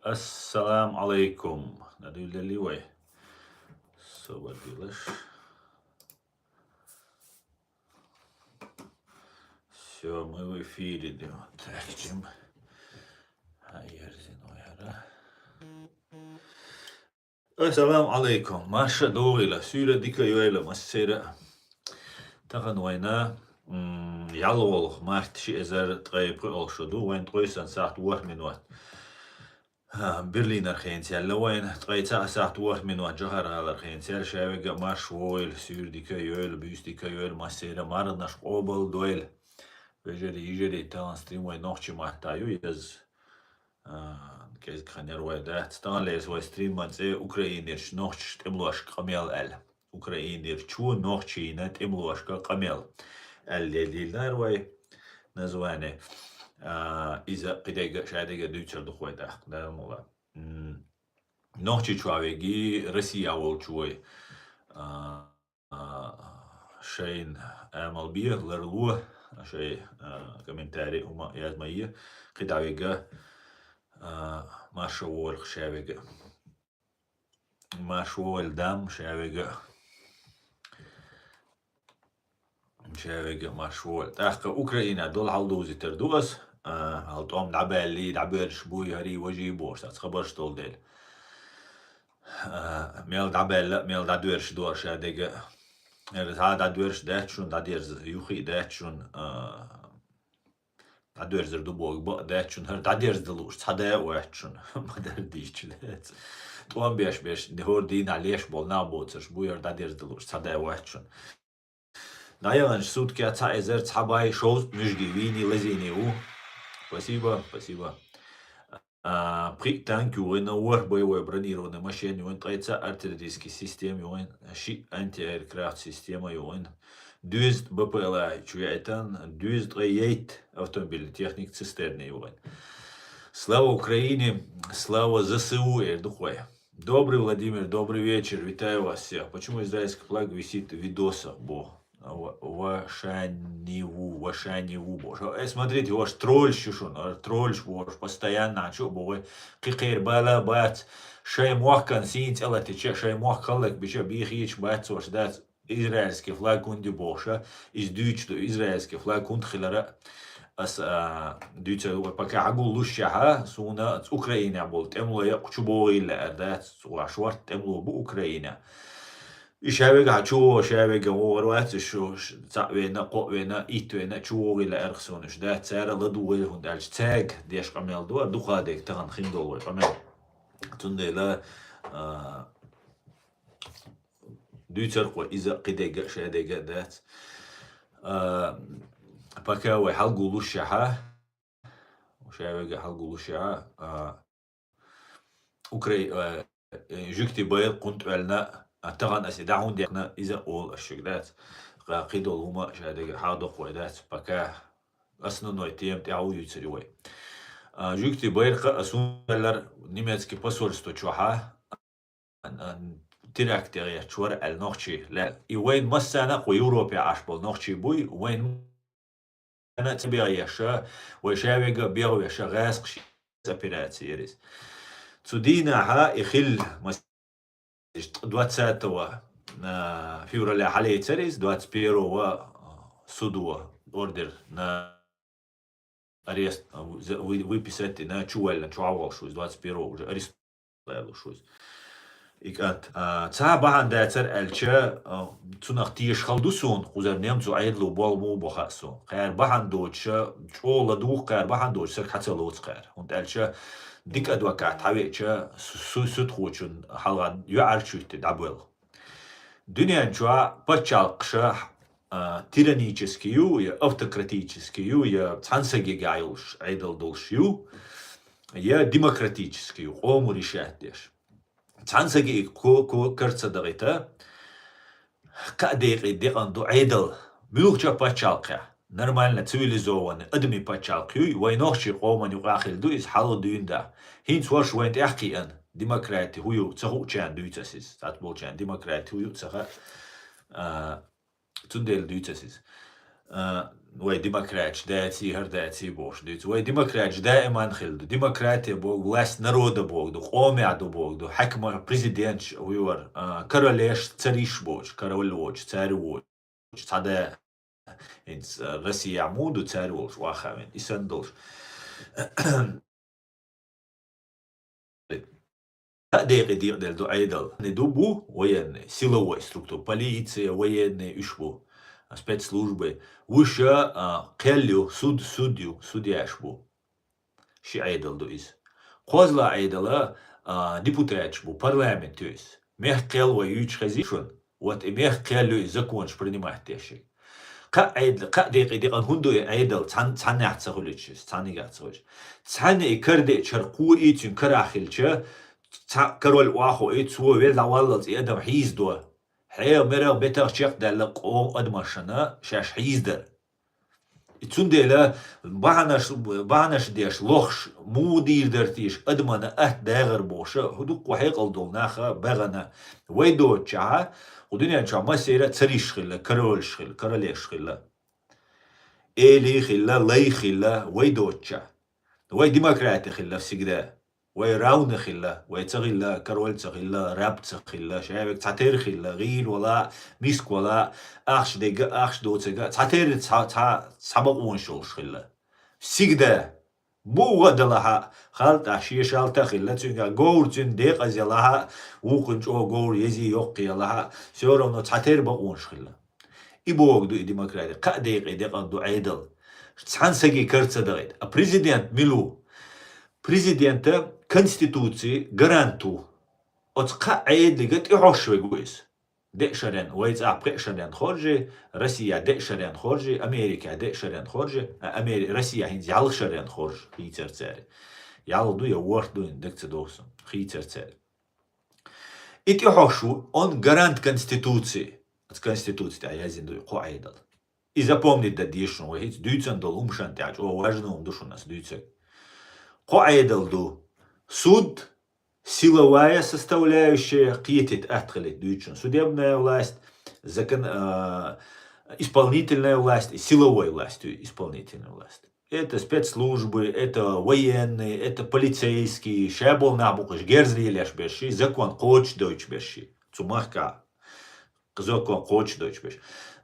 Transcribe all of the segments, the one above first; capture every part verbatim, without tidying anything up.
Ассаламу алейкум. Надо ли вай? Собадилаш. Всё, мы в эфире, да. Так, чем? А, ерзин, ой, ара. Ассаламу алейкум. Марша догӀийла, суьйра дика йойла, массера. Тахан вайна, м, ялгӀолгӀа март ши эзар ткъе пхи олуш ду, вайн ткъе сан сахьт ворхӀ минот. А, Берлинара хенца яьлла вайн, ткъе цхьа сахьт ворхӀ минот Жохар-ГӀалара хенца яьлла, шаверг а марша вогӀийла, суьйра дика йойла, буьйса дика йойла, массера марханаш къобал дойла. Вежарий, йижарий, тахан стрим вай нохчийн маттахь ю, еза. А, кӀезиг хан яр вай дац. Таханлерса вай стриман цӀе Украинерчу нохчийн тӀемалошка къамел аьлла. Украинерчу нохчийн тӀемалошка къамел аьлла лелийнера вай название. А, иза кхидерг а, шадерг а дуьйцур ду-кх вай тӀаккха, Дала мукъ лахь. М, Нохчийчохь веги Россия волчу вай. А, а, шайн амал бе, ларло, шай, а, комментарий хӀума язма е, кхидӀа вега, а, марша вогӀийла шаверг а. Марша вогӀийла, дам, шаверг а. Шаверг а марша вогӀийла. ТӀаккха Украина долу хьалдузуьйтур ду ас. А, хьал тӀом дӀабаьллий, дӀабоьрзуш буй, хӀарий, важий бохуш, цхьацца хабарш долу дела. А, мел дӀабаьлла, мел дӀадоьрзуш ду шадерг а. ХӀара цхьа дӀадоьрзуш дац шуна, дӀадерза юххе а дац шуна, а, дӀадоьрзур ду боху бакъ дац шуна, хӀара дӀадерза дан лууш цхьа да а вац шуна. Ма-дарра дийцича лаьцна. ТӀом беш берш, хӀора дийнахь леш болу нах боцурш бу, хӀара дӀадерза дан лууш цхьа да а вац шуна. ДӀаяханчу суткех цхьа эзар цхьа бӀе шовзткъа муьжгий вийний, лазийний ву. Спасибо, спасибо. А, пхиъ танк югӀина, ворхӀ боевой бронированный машина югӀина, ткъе цхьа артиллерийский система югӀина, шиъ антиаэркрафт система югӀина, дезткъа БПЛА чу яйтан, дезткъа ейт автомобильный техника, цистерны югӀина. Слава Украине, слава ЗСУ, эр ду-кх вай. Добрый, Владимир, добрый вечер, витаю вас всех. Почему израильский флаг висит в видосах, бо? Ва-, вашаниву, вашаниву, бо. Э, смотрите, ваш тролльш ю шуна, а, тролльш бохуш, постоянно а чу а боху, кхин кхеран бала бац, шайн мохкан сийна цӀе латича, шайн мохк хӀаллакбича, бийхийча бац, ваш дац. Израильский флаг хӀунда ю бохуша, иза дуьйцуш ду, израильский флаг хӀунда хилара ас, а, дуьйцур ву, пока хьагуллушшехьа, суна Украинехь болу тӀемалой а кху чу богӀийла лаьара дац, цу шорта тӀемало бу Украина. И шаверг а чу вогӀу, шаверг а вогӀур вац, шу, ш-, цхьаъ вена, кхоъ вена, итт вена, чу вогӀийла лаьара суна уьш дац, цара ладугӀийла, хӀунда аьлча цаьрга деш къамел ду, а дукха дерг тахана хин долу вай къамел. Цундела, а, Дуьйцур-кх вай иза кхидерг а, шадерг а дац. А, пока вай хьалгуллушшехьа, шаверг а хьалгуллушшехьа, а, Укра-, а, жуьгти байракх хӀунда тӀоьллина, а, тахана аса дӀа хӀунда яьккхина, иза а олу ас шуьга дац. Кхидолу хӀума шадерг а хьадоккху вай дац, пока основной тема тӀехь а вуьйцур ю вай. А, жуьгти байракх а суна аьллера немецкий посольство чохьа, а, теракт ян гӀерташ вара аьлла нохчий лаьа. И вайн массарна а кху Европе Ӏаш болу нохчий буй, вайн массарна а цӀа бегӀ еш, вай шаверг а бегӀ веш, гӀаскхаш операци яра иза. Цу дийнахьа и хилла, мас-, двадцатого, а, февраля хьалейцара иза, двадцать первого, а, судо ордер на арест, а, вы-, за-, вы-, выписать дина, чу ваьллина, чу хьаволуш ву иза, двадцать первого уже арестовать ваьллуш ву иза. И кӀант, а, цхьа бахьана дацара аьлча, а, цунах теша хала ду суна, кхузара немцо Ӏедало болу муха бу хаьа суна. Кхара бахьана доцуша, чӀогӀа ладугӀу кхара бахьана доцуша, саг хьа ца лоцу кхара. ХӀунда аьлча дика адвокат хьавеача, су-, су-, суьдхочун хьалха йоӀарчуьйтти дӀабоьлху. Дуьнен чохь пачхьалкхаша, а, тиранический ю, я автократический ю, я цхьана сагегахь йолуш Ӏедал долуш ю, я демократический ю, къомо решать деш. Цхьана саге ко-, ко-, кара ца дагӀита, кхаа декъе декъана ду Ӏедал. Муьлххачу а пачхьалкхехь, нормально, цивилизованный, адамийн пачхьалкх юй, вай нохчийн къоман юкъахь хилла ду иза хьалха дуьйна дӀа. ХӀинца варш вайн тӀехь кхиъна, демократи хӀун ю, ца хуучарна дуьйцу ас иза, цхьацца болчарна демократи хӀун ю, ца хаьа. А, Цундела дуьйцу ас иза. А, вай демократаш даций, хӀара даций бохуш дуьйцу. Вай демократаш даиман хилла ду. Демократия боху власть народа боху ду, къомехь ду боху ду, хьаькамаш, президенташ вуьйвар, а, королеш, цариш боцуш, король воцуш, царь воцуш, цхьа да, хӀинца, а, Россияхь муха ду царь волуш, ваххавин, и санна долуш. Кхаа декъе декъаделла ду Ӏедал. Не ду бу военный, силовой структура, полиция, военный уьш бу, спецслужбы. Уьш, а, кхел ю, суд, суд ю, судьяш бу. Ши Ӏедал ду иза. КхозлагӀа Ӏедала, а, депутаташ бу, парламент ю иза. Мехкан кхел вай юьйцуш хезий шуна? Вот и мехкан кхел ю и законаш принимать деш. Кхаа Ӏедал, кхаа декъе декъана хӀунда ду и Ӏедал, цхьан-, цхьаннехь ца хуьлуьйтуш, цхьаннегахь ца хуьлуьйтуш? Цхьанна и карадеъча хӀара кхо ийцуьнга карахь хилча, цхьа король охьахуу и, цо велла дӀаваллалц и адам хьийзадо. ХьегӀа, мерах, бетах чекхдаьлла къоман адамашна шаьш хьийзадар. И цундела бахьанаш, бахьанаш деш лохуш, муха дийр дара тийша адамана атта дагӀар бохуша, хӀу дуккха хьекъал долу наха баьгӀана. Вай доцучохьа, кху дуьнен чохь массера а цариш хилла, королеш хилла, королеш хилла. Элий хилла, лай хилла, вай доцучохь. Вай демократи хилла всегда. Вай равны хилла, вай ца хилла, король ца хилла, раб ца хилла, шаверг цхьатерра хилла, гӀийла вала, миска вала, ахча дега, ахча доцага, цхьатерра цхьа, цхьа, цхьа бакъонаш йолуш хилла. Всегда. Муха а далахьа, халтӀа шен шалта хилла, цуьнга говр цуьнан декъаза ялахьа, вукхун чӀогӀа говр ези йоккха ялахьа, всё равно цхьатерра бакъонаш хилла. И богу ду и демократи. Кхаа декъе декъана ду Ӏедал. Цхьана саги кара ца дахийта. А президент мила ву? Президента Конституци гарант ву. Оцу кхаа Ӏедалига тӀехьош вег ву иза. Деа шарен, вай цӀахь пхеа шарен хоржи, Россия деа шарен хоржи, Америка деа шарен хоржи, а, Амери-, Россия хӀинца ялх шарен хоржи, хийцар цаьрга. Ялх ду я ворхӀ ду, хӀинца даг ца довсу, хийцар цаьрга. И тӀехьош ву, он гарант Конституции. Оцу Конституци тӀехь яздина ду и кхо Ӏедал. И запомнить дан деза шуна, вай хӀинца дуьйцан долу хӀуманашна тӀехь чӀогӀа важно хӀума ду шуна ас дуьйцург. Кхо Ӏедал ду. Суд, силовая составляющая, кхетийта атта хилийта дуьйцу шуна. Судебная власть, закон-, а, исполнительная власть и силовой власть, и исполнительная власть. Это спецслужбы, это военные, это полицейские, ша болу нах бу кхуьш герз лелеш берш, закон кхочушдойтуш берш. Цу махка закон кхочушдойтуш берш.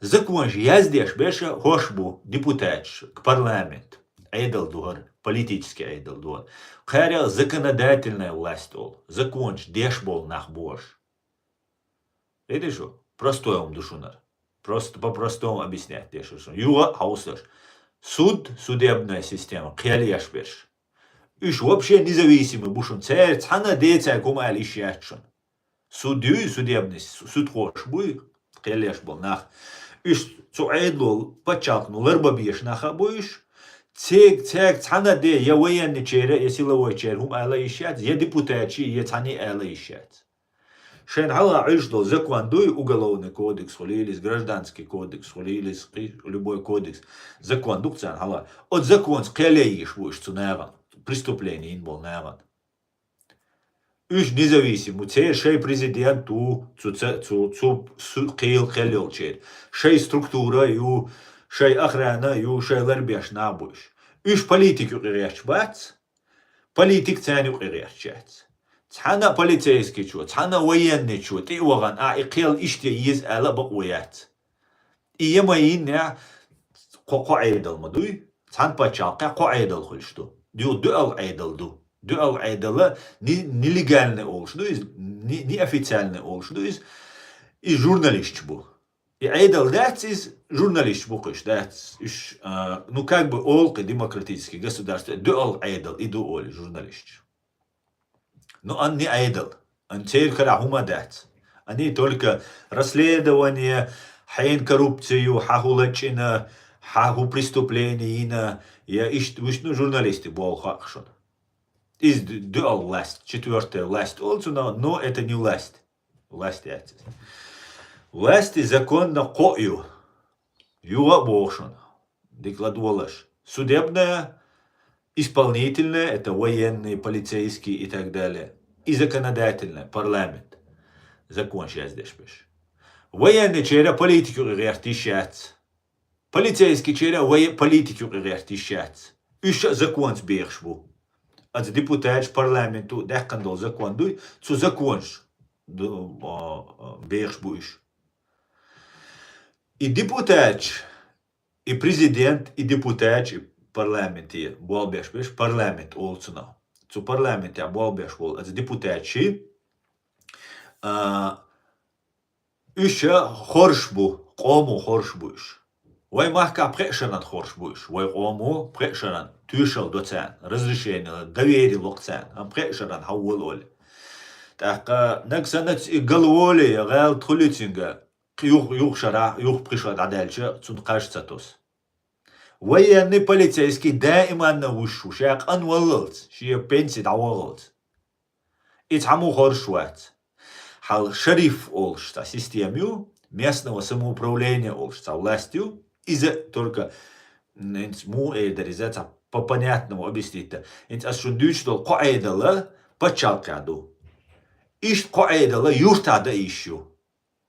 Законаш яздеш берш хӀорш бу депутаташ, парламент. Ӏедал ду хӀара, политический Ӏедал ду хӀара. Кхарех законодательная власть олу. Законаш деш болу нах бу хӀорш. Видишь, простой хӀума ду шунара. Просто по-простому объяснять деш шуна. Юха а хьовсалаш. Суд, судебная система, кхел еш берш. Уьш вообще независимый бу шуна. Церан цхьана а децаьрга хӀума ала йиш яц шуна. Суд юй, судебный, су-, судхош буй, кхел еш болу нах. Уьш цу Ӏедало пачхьалкхано ларбан безаш нах а бу уьш. Цег-, цаьрга цхьана а де, я военныйчера, я силовойчера хӀума ала йиш яц, я депутатчий, я цхьаний ала йиш яц. Шайна хьалха Ӏуьллуш долу закон дуй, уголовный кодекс хуьлийла иза, гражданский кодекс хуьлийла иза, кхи-, любой кодекс. Закон ду-кх царна хьалха. Оцу законца кхел ян езаш бу уьш цу нахана, преступление йина болу нахана. Уьш независим ву, церан шайн президент ву, цу ца-, цу, цу су-, кхел, кхел йолчеран. Шайн структура а ю, шайн охрана а ю, шайн ларбеш нах а бу уьш. Уьш политик юкъе гӀерташ бац, политик царна юкъе гӀерташ яц. Цхьана а полицейскийчо, цхьана а военныйчо тӀе а вахана, а, и кхел иштта еза ала а бакъо яц. И я ма йиннехь, кхо, кхо Ӏедал ма дуй, цхьана пачхьалкхехь кхо Ӏедал хуьлуш ду. Ду-, дуьал Ӏедал ду. Дуьал Ӏедала не-, нелегальный олуш ду иза, не-, неофициальный олуш ду иза. И журналисташ бу. И Ӏедал дац иза, журналисташ бу кхуьш, дац. Уьш, а, ну, как бы, олу кхин демократический государство, дуьал Ӏедал, и ду олий журналисташ. Ну, ан не Ӏедал, ан церан карахь хӀума дац. Они только расследование, хьенан коррупци ю, хьан хӀу лачкъина, хьан хӀу преступление йина, я иштта, вуьш, ну, журналисты боху хаьа шуна. Иза ду-, дуьал власть, четвёртая власть олу цунах, но это не власть. Власть яц иза. Власть и законна кхоъ ю. Юха а боху шуна. Дика ладогӀалаш. Судебная, исполнительная, это военные, полицейские и так далее. И законодательная, парламент. Законаш яздеш берш. Военныйчера политик юкъе гӀерта йиш яц. Полицейский чера вай политик юкъе гӀерташ яц. Уьш а законца бехаш бу. Аца депутаташ, парламенту даьккхина долу закон дуй, цу законаш ду-, а, а, бехаш бу уьш. И депутаташ, и президент, и депутаташ, и парламенте болх беш берш, парламент олу цунах. Цу парламенте болх беш болу аца депутаташ, а, уьш а хоржуш бу, къомо хоржуш бу уьш. Вай махкахь пхеа шарна хоржуш бу уьш. Вай къомо пхеа шарна тоьшалла до царна, разрешение, доверие ло-кх царна, амма пхеа шарна хьан волу олий. ТӀаккха нагахь саннаца и галволий, я гӀалат хуьлий цуьнга, юха, юха шарахь, юха пхи шо дӀадаьлча, цунна кхаж ца тосу. Военный, полицейский даиманна вуьш ву, ша къан валлалц, шен пенси дӀавахалц. И цхьаммо хоржуш вац. Хьал шариф олуш цхьа система ю, местного самоуправления олуш цхьа власть ю. Иза только, м, хӀинца муха эр дара иза, цхьа по понятному объяснить дан. ХӀинца ас шуна дуьйцуш долу кхо Ӏедал пачхьалкхехь ду. Иштта кхо Ӏедал юьртахь дан йиш ю.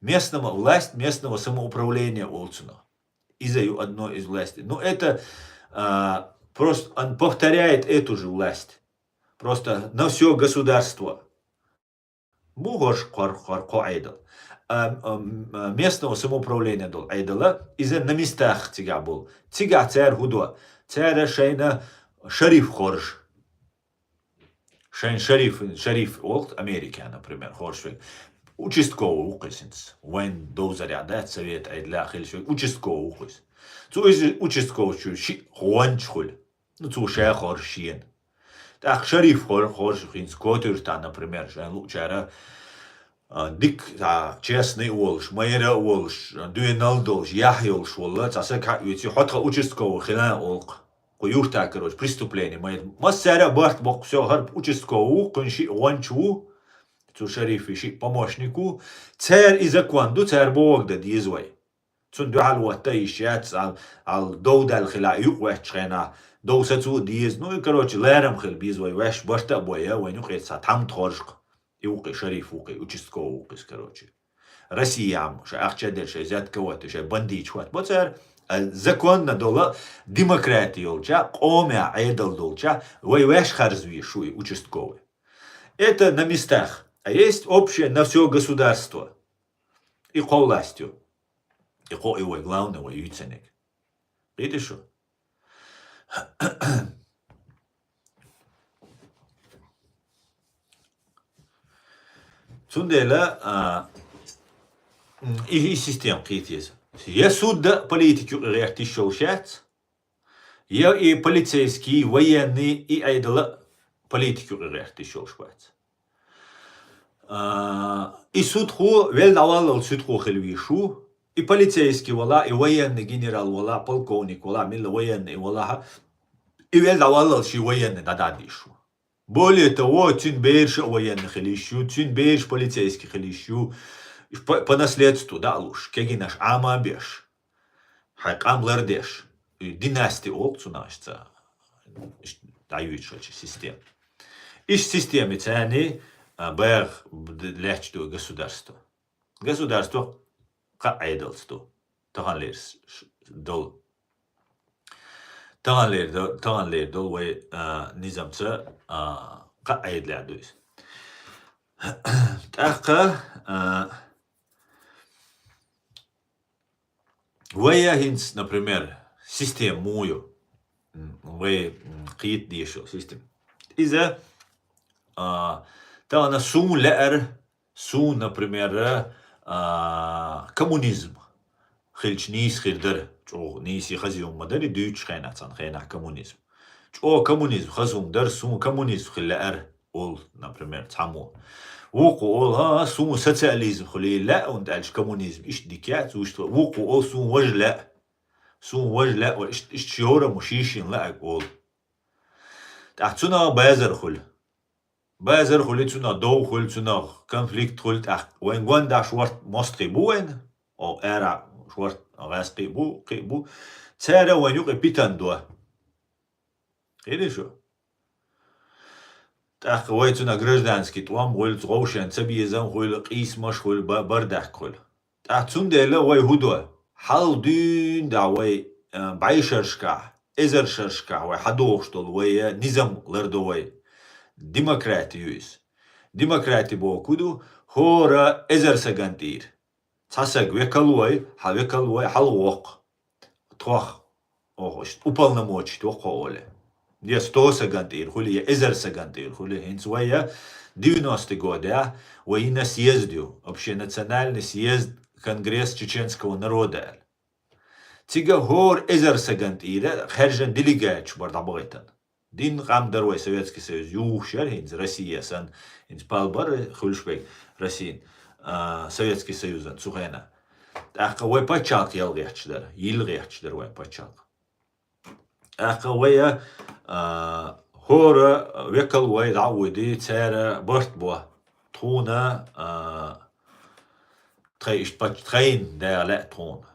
Местного власть, местного самоуправления олу цунах. Иза ю одно из властей. Ну, это, а, просто он повторяет эту же власть. Просто на всё государство. Бу хӀорш кхор-, кхор-, кхо Ӏедал. А, а, м, а, местного самоуправления долу Ӏедал, иза на местах цигахь болу. Цигахь цара хӀун до? Цара шайна шариф хоржу. Шайн шариф, шариф олу Америкехь, например, хоржуш верг. Участковый ву-кх иза хӀинца. Вайн довзарехь дац, совет Ӏедалехь хилла шайга. Участковый ву-кх иза. Цу иза участковый чу шиъ гӀонча хуьлу. Ну, цо ша хоржу шена. ТӀаккха шариф хор-, хоржуш хӀинца Кота-Юьртахь, например, шайн луучара, а, дика, а, честный а волуш, майра а волуш, дуьйналла долуш, яхь йолуш волла, цхьа саг хьаоьций, хьо тхан участковый хила олу-кх. Кху юьртахь, короче, преступление ма яц. Массара а барт боккху, всё, хӀара участковый ву, кхуьнан шиъ гӀонча ву, цу шарифан шиъ помощник ву. Цара и закон ду, цара бохург дан деза вай. Цунна дуьхьал ватта йиш яц, ал, ал дов даьлла хилахь, юкъ ваьччу хенахь, дов сацо а деза. Ну, и, короче, лерам хила беза вай, ваьш барта а бой, вайн юкъе цхьа тхьамда хоржу-кх. И ву-кх и шариф, ву-кх и участковый, ву-кх иза, короче. Россия ам, шайн ахча дерг, шайн взятка хӀотта, шайн бандиташ хӀоттабо цара, а, законна долу демократи йолча, къоман Ӏедал долча, вай ваьш харз везаш ву и участковый. Это на местах. А есть общее на всё государство. И кхо власть ю. И кхо и вай, главное, вай юьйцинарг. Кхетий шу? Цундела, а, м, и, и система кхета еза. Я суд а политик юкъе гӀерташ йолуш яц, я и полицейский, военный, и Ӏедал а политик юкъе гӀерташ йолуш бац. А, и судхо, вел дӀаваллал судхо хила везаш ву, и полицейский вала, и военный генерал вала, полковник вала, милла военный вала, и вел дӀаваллал ши военный дӀададийш ву. Более того, цуьнан бераш а военный хила йиш ю, цуьнан бераш полицейский хила йиш ю, по, по наследству дӀа а луш, кегийнаш Ӏама а беш, хьайн къам лардеш, и династи олу цунах иштта, иштта дӀаюьйцуш хилча система. Иштта система царний, а, багӀа д-, лаьтташ ду государство. Государство кхаа Ӏедалца ду. Таханлера с-, ш-, долу. Таханлера до-, таханлера долу вай, а, низамца, а, кхаа Ӏедалехь ду иза. ТӀаккха, а, вай а хӀинца, например, система муха ю? М, вай, м, кхета дезаш йолу система. Иза, а, тахана суна лаьара, суна, например, а, коммунизм хилча нийса хир дара. ЧӀогӀа нийса хаза хӀума ма дара, дуьйцучу хенахь, цхьана хенахь коммунизм. ЧӀогӀа коммунизм хаза хӀума дара, суна коммунизм хила лаьара. Олу, например, цхьаммо. Вукхо олу, хӀа, суна социализм хуьлий лаьа, хӀунда аьлча коммунизм иштта дика яц, вуьшта вукхо олу, суна важа лаьа. Суна важа лаьа, ва иштта, иштта шорам шийшина лаьа олу. ТӀаккха цунах базар хуьлу. Базар хуьлу, цунах дов хуьлу, цунах конфликт хуьлу, тӀаккха вайн гондаш шорта мостагӀий бу вайн, о, ара шорта гӀаьскхий бу, кхий бу. Цара вайн юкъе питана до. Кхетий шу? ТӀаккха вай цунах гражданский тӀом хуьлу, вовшен цабезам хуьлу, къийсамаш хуьлу, ба-, бардак хуьлу. ТӀаккха цундела вай хӀун до? Хьал дуьйна да вай а, бӀешерашкахь, эзаршерашкахь вай хьадохуш долу вай низам лардо вай. Демократи ю иза. Демократи боху ду, хӀора эзар саган тӀера. Цхьа саг векал вой, хьан векал вой, хьалавоккху. Тхох, оха, уполномочить воккхо оле. Я сто саган тӀера хуьлу, я эзар саган тӀера хуьлу. ХӀинца вай я девяностый годехь, вай йина съезд ю, общенациональный съезд, конгресс чеченского народа аьлла. Цига хӀора эзар саган тӀера хаьржина делегаташ бара дӀабахийтина. Дин къам дара вай Советский Союз юхуш яра хӀинца Россия санна, хӀинца пал бара хуьлуш берг Россин, а, Советский Союзан цу хенахь. ТӀаккха вай пачхьалкх ялгӀетташ дара, йилгӀетташ дара вай пачхьалкх. ТӀаккха вай, а, хӀора векал вай дӀа а вуьди, цара барт бо. Тхуна, а, тхай иштта пач-, тхайн дагӀа лаьа тхуна.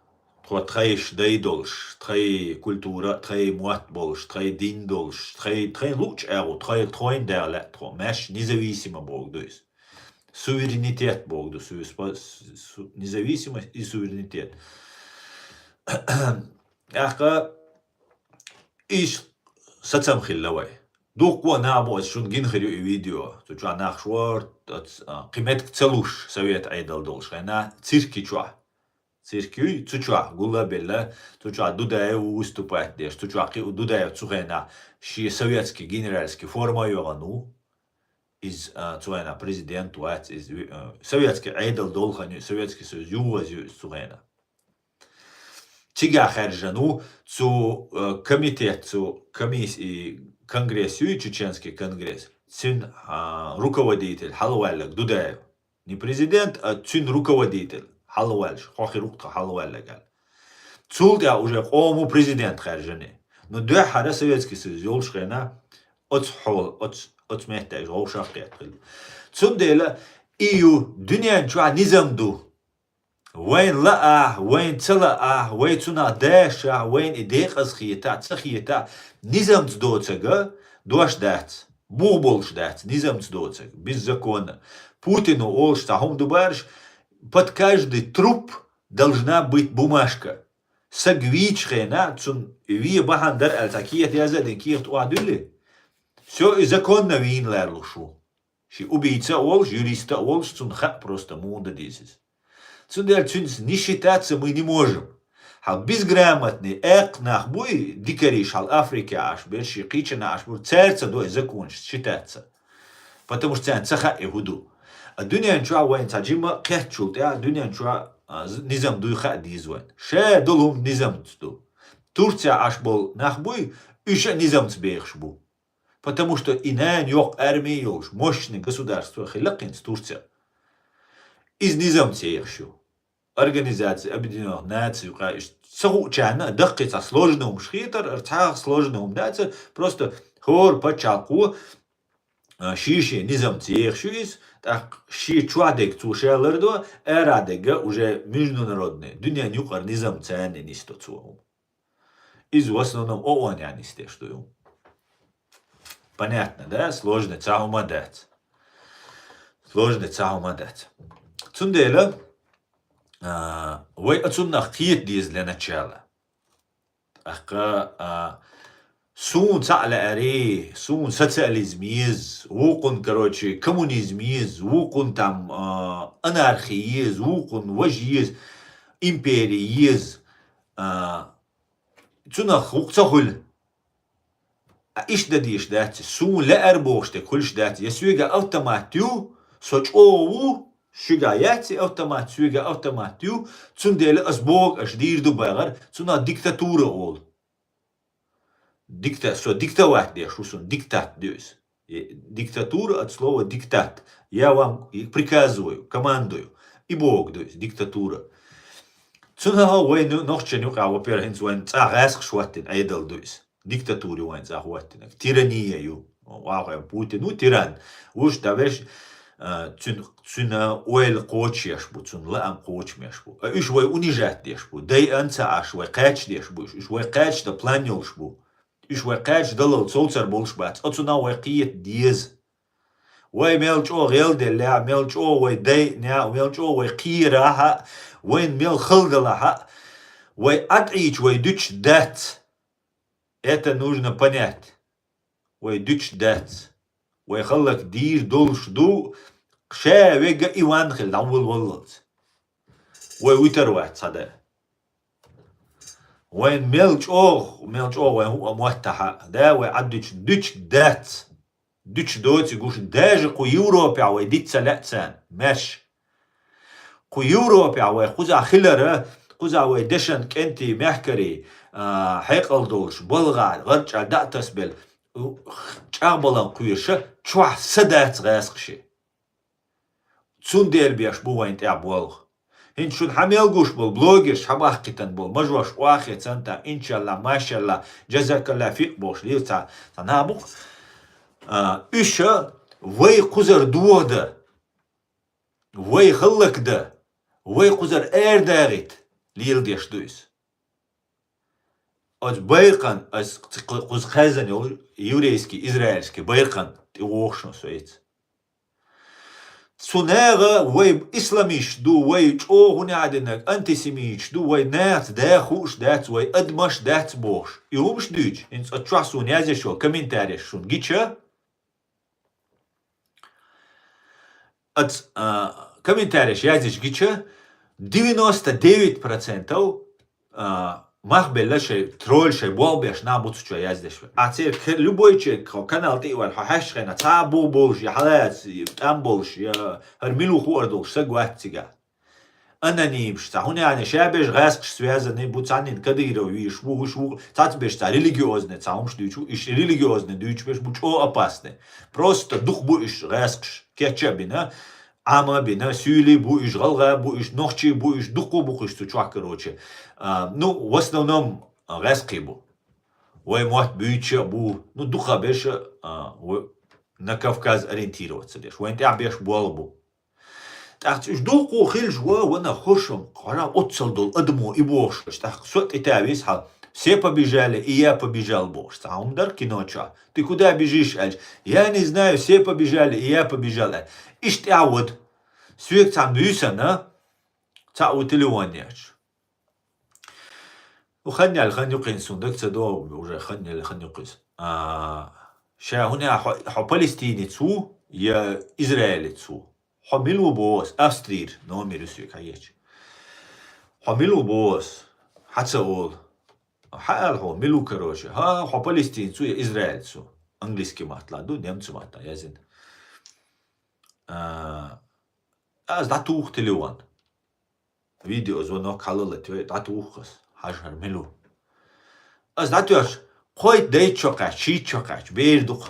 Тхо тхайш дай долуш, тхай культура, тхай мотт болуш, тхай дин долуш, тхай, тхайн луучу агӀо, тхай, тхайн дагӀа лаьа тхо. Маьш независимо боху ду иза. Суверенитет боху ду, су-, спа-, су-, независимость и суверенитет. ТӀаккха иш сацам хилла вай. Дуккха а нах бу, аса шуна гина хир ю и видео. Цу чохь нах шорта, а, кхин меттиг ца луш, совет Ӏедал долуш хенахь, цирки чохь. Цирк юй, цу чохь гулла а белла, цу чохь Дудаев ву выступать деш, цу чохь кхин а Дудаев цу хенахь шен советский генеральский форма а йогӀан ву. Иза, а, цу хенахь президент вац, иза ви-, а, советский Ӏедал долу хан ю, Советский Союз юхаза ю иза цу хенахь. Цигахь хаьржина ву цу, э, комитет, цу комисси-, конгресс юй, чеченский конгресс, цуьнан, а, руководитель хьалаваьлларг Дудаев. Не президент, а цуьнан руководитель хьалаваьллаш, хьо хир ву-кх тхан хьалаваьлларг аьлла. Цул тӀаьхьа уже къоман президент хаьржина. Ну, дуьххьара Советский Союз йолуш хенахь оцу хьола, оцу, оцу меттехь вовшах кхетта хилла. Цундела и ю дуьнен чохь низам ду. Вайн лаахь, вайн ца лаахь, вай цунах дашахь, вайн и декъаза хетахь, ца хетахь, низамца доцург дош дац, бух болуш дац, низамца доцург, беззаконно. Путину олуш цхьа хӀума ду бараш, под каждый труп должна быть бумажка. Саг вийчу хенахь, цунна вен бахьана дара аьлла, цхьа кехат яза а дина, кехат охьадуьллий? Всё, и законно вийна ларлуш ву. Ши убийца а волуш, юриста а волуш, цунна хаьа просто муха дан деза иза. Цундела цуьнца не считаться мы не можем. Хьал безграмотный, эккха нах буй, дикариш хьал Африке Ӏаш берш, кхечанхьа Ӏаш бур, цаьрца до и законаш считаться. Потому что царна ца хаьа и хӀун ду. А дуьнен чохь вайн цхьа жимма кхеттачул тӀаьхьа дуьнен чохь, а, з-, низам дуй хаа деза вайн. Ша долу хӀума низамца ду. Турция Ӏаш болу нах буй, уьш а низамца бехаш бу. Потому что и нана йоккха арми йолуш, мощный государство хилла кхинца Турция. Иза низамца ехаш ю. Организация Объединённых Наций юкъа иштта ца хуучарна а даккхий цхьа сложный хӀумаш хетар, ара цхьа сложный хӀума дацар, просто хӀора пачхьалкхо, а, шен-шен низамца ехаш ю иза, тӀаккха шен чохь дерг цо ша лардо, ара дерг уже международный, дуьнен юкъара низам царна нисдо цо хӀума. Иза в основном ООН-ехь нисдеш ду ю. Понятно, да? Сложный цхьа хӀума дац. Сложный цхьа хӀума дац. Цундела, а, вай оцуннах кхета деза для начала. ТӀаккха, а, суна цхьаъ лаьарий, суна социализм еза, вукхунна, короче, коммунизм еза, вукхунна там, а, анархи еза, вукхунна важа еза, импери еза. А, цунах хӀух ца хуьлу. А иштта дан дезаш дац, суна лаьара бохуш дерг хуьлуш дац. Я соьга автомат ю, со чӀогӀа ву, шуьга яц и автомат, соьга автомат ю, цундела ас боху аша дийр ду бахар, цунах диктатура олу. Дикта-, со диктовать деш ву, суна диктат ду иза. И диктатура от слова диктат. Я вам и приказываю, командую. И боху ду иза, диктатура. Цунах вай ну-, нохчийн юкъа, во-первых, хӀинца вайн цӀа гӀаскхаш хӀоттина Ӏедал ду иза. Диктатура ю вайн цӀа хӀоттинарг. Тирания ю. Вахой Путин ву тиран. Вуш давеш, а, цуьн-, цуьнан ойла кхочуш еш бу, цуьнан лаам кхочуш еш бу. А уьш вай унижать деш бу. Дайан ца Ӏаш вай кхаьчдеш бу уьш. Уьш вай кхаьчдан план йолуш бу. Уьш вай кхаьчдан далал совцар болуш бац. Оцунах вай кхета деза. Вай мел чӀогӀа гӀелделлехь, мел чӀогӀа вай дайъинехь, мел чӀогӀа вай кхерахь а, вайн мел хала далахь а, Вай Ӏад Ӏийча вай дуьтуш дац. Это нужно понять. Вай дуьтуш дац. Вай хӀаллак дийр долуш ду, ша вега и ван хила дӀавулваллалц. Вай вуьтар вац цхьа да. Вайн мел чӀогӀа, мел чӀогӀа вайн хӀуъа моттахьа, да, вай Ӏад дуьтуш, дуьтуш дац. Дуьтуш доци гуш, даже кху Европехь вай диц ца лаьа царна, маьрша. Кху Европехь вай кхузахь хилара, кхузахь вай дешан кӀентий, мехкарий, а, хьекъал долуш, балгӀа, гӀарчӀа дӀа а тасбелла, у, чӀагӀбалан кхоьруша, чохь са дац гӀаскхаши. Цундела беш бу вайн тӀехь болх. ХӀинца шуна хьан мел гуш болу блогерш, хьан бахкхитан болу, мажош охьахецан та, иншалла, машалла, джазакалла фикъ бохуш, лира ца, ца набукъ. А, уьш вай кхузар дохада, вай хӀаллакда, вай кхузар арадагӀийта леладеш ду иза. Оцу байракхан, ас кху-, кхуза кхаьззина йолу еврейский, израильский байракхан тӀе вохуш сан со ица. Цу наха вай исламисташ ду, вай чӀогӀа хӀун яа динарг, антисемиташ ду, вай нахаца да хууш дац, вай адамаш дац бохуш. И хӀумаш дуьйцу, хӀинца оцу чохь суна язъеш йолу комментареш шуна гича, Ац, а, комментареш язъеш гича, девяносто девять процентов, а, мах белла шай, тролль шай, болх беш нах бу цу чохь яздеш. А церан ка-, любой человек, хьо канал тӀе а ваьлла, хьо хьаьжча хенахь, цхьа а бу болуш, я хьалаца, я тӀам болуш, я хӀара мила ву хуур долуш, саг вац цигахь. Анонимаш, цхьа хӀун яьхна, ша беш гӀаскхаш связанный бу, цхьаннен Кадыров вийш ву, уьш ву, цхьацца беш цхьа религиозный, цхьа хӀумаш дуьйцу, уьш религиозный дуьйцуш беш бу, чӀо опасный. Просто дукха бу уьш гӀаскхаш, кеча а бина, Ӏама а бина, суьйли бу уьш, гӀалгӀа бу уьш, нохчий бу уьш, дукха бу уьш цу чохь, короче. А, ну, в основном, а, гӀаскхий бу. Вай мотт буьйцуш а бу, ну, дукха беш а, а, в-, на Кавказ ориентироваться деш. Вайн тӀехь беш болу бу. ТӀаккха уьш дуккха хилча, ва, ванах хӀоршам, хӀара оццал долу адамо и бохуш, тӀаккха со а тӀе тавийса хьал, все побежали, и я побежал бохуш. Цхьа хӀума дара кино чохь. Ты куда бежишь? Аьлча, я не знаю, все побежали, и я побежал, аьлла. Иштта тӀаьхьа вада. Соьга цхьаьна буьйсанна, цхьаъ ву телефон ечу. Ну, хан яьлла, хан юккъина суна даг ца до, уже хан яьлла, хан юккъина. А, ша хӀун яа, хьо, хьо палестинец ву, я израилец ву? Хьо мила ву боху ас, Австрийра номер ю соьга хьаечу. Хьо мила ву боху ас, хьан ца олу. Хьан аьлла хьо, мила ву, короче. ХӀа, хьо палестинец ву я израилец ву? Английский маттахь ду, немцу маттахь язйина. А, ас дӀатуху телефон. Видеозвонок хьалалатве, дӀатуху ас, хьажа хӀара мила ву. Ас дӀатоьхча, кхойтта дайта чо кхаьчча, шийтта чо кхаьчча, бер ду-кх.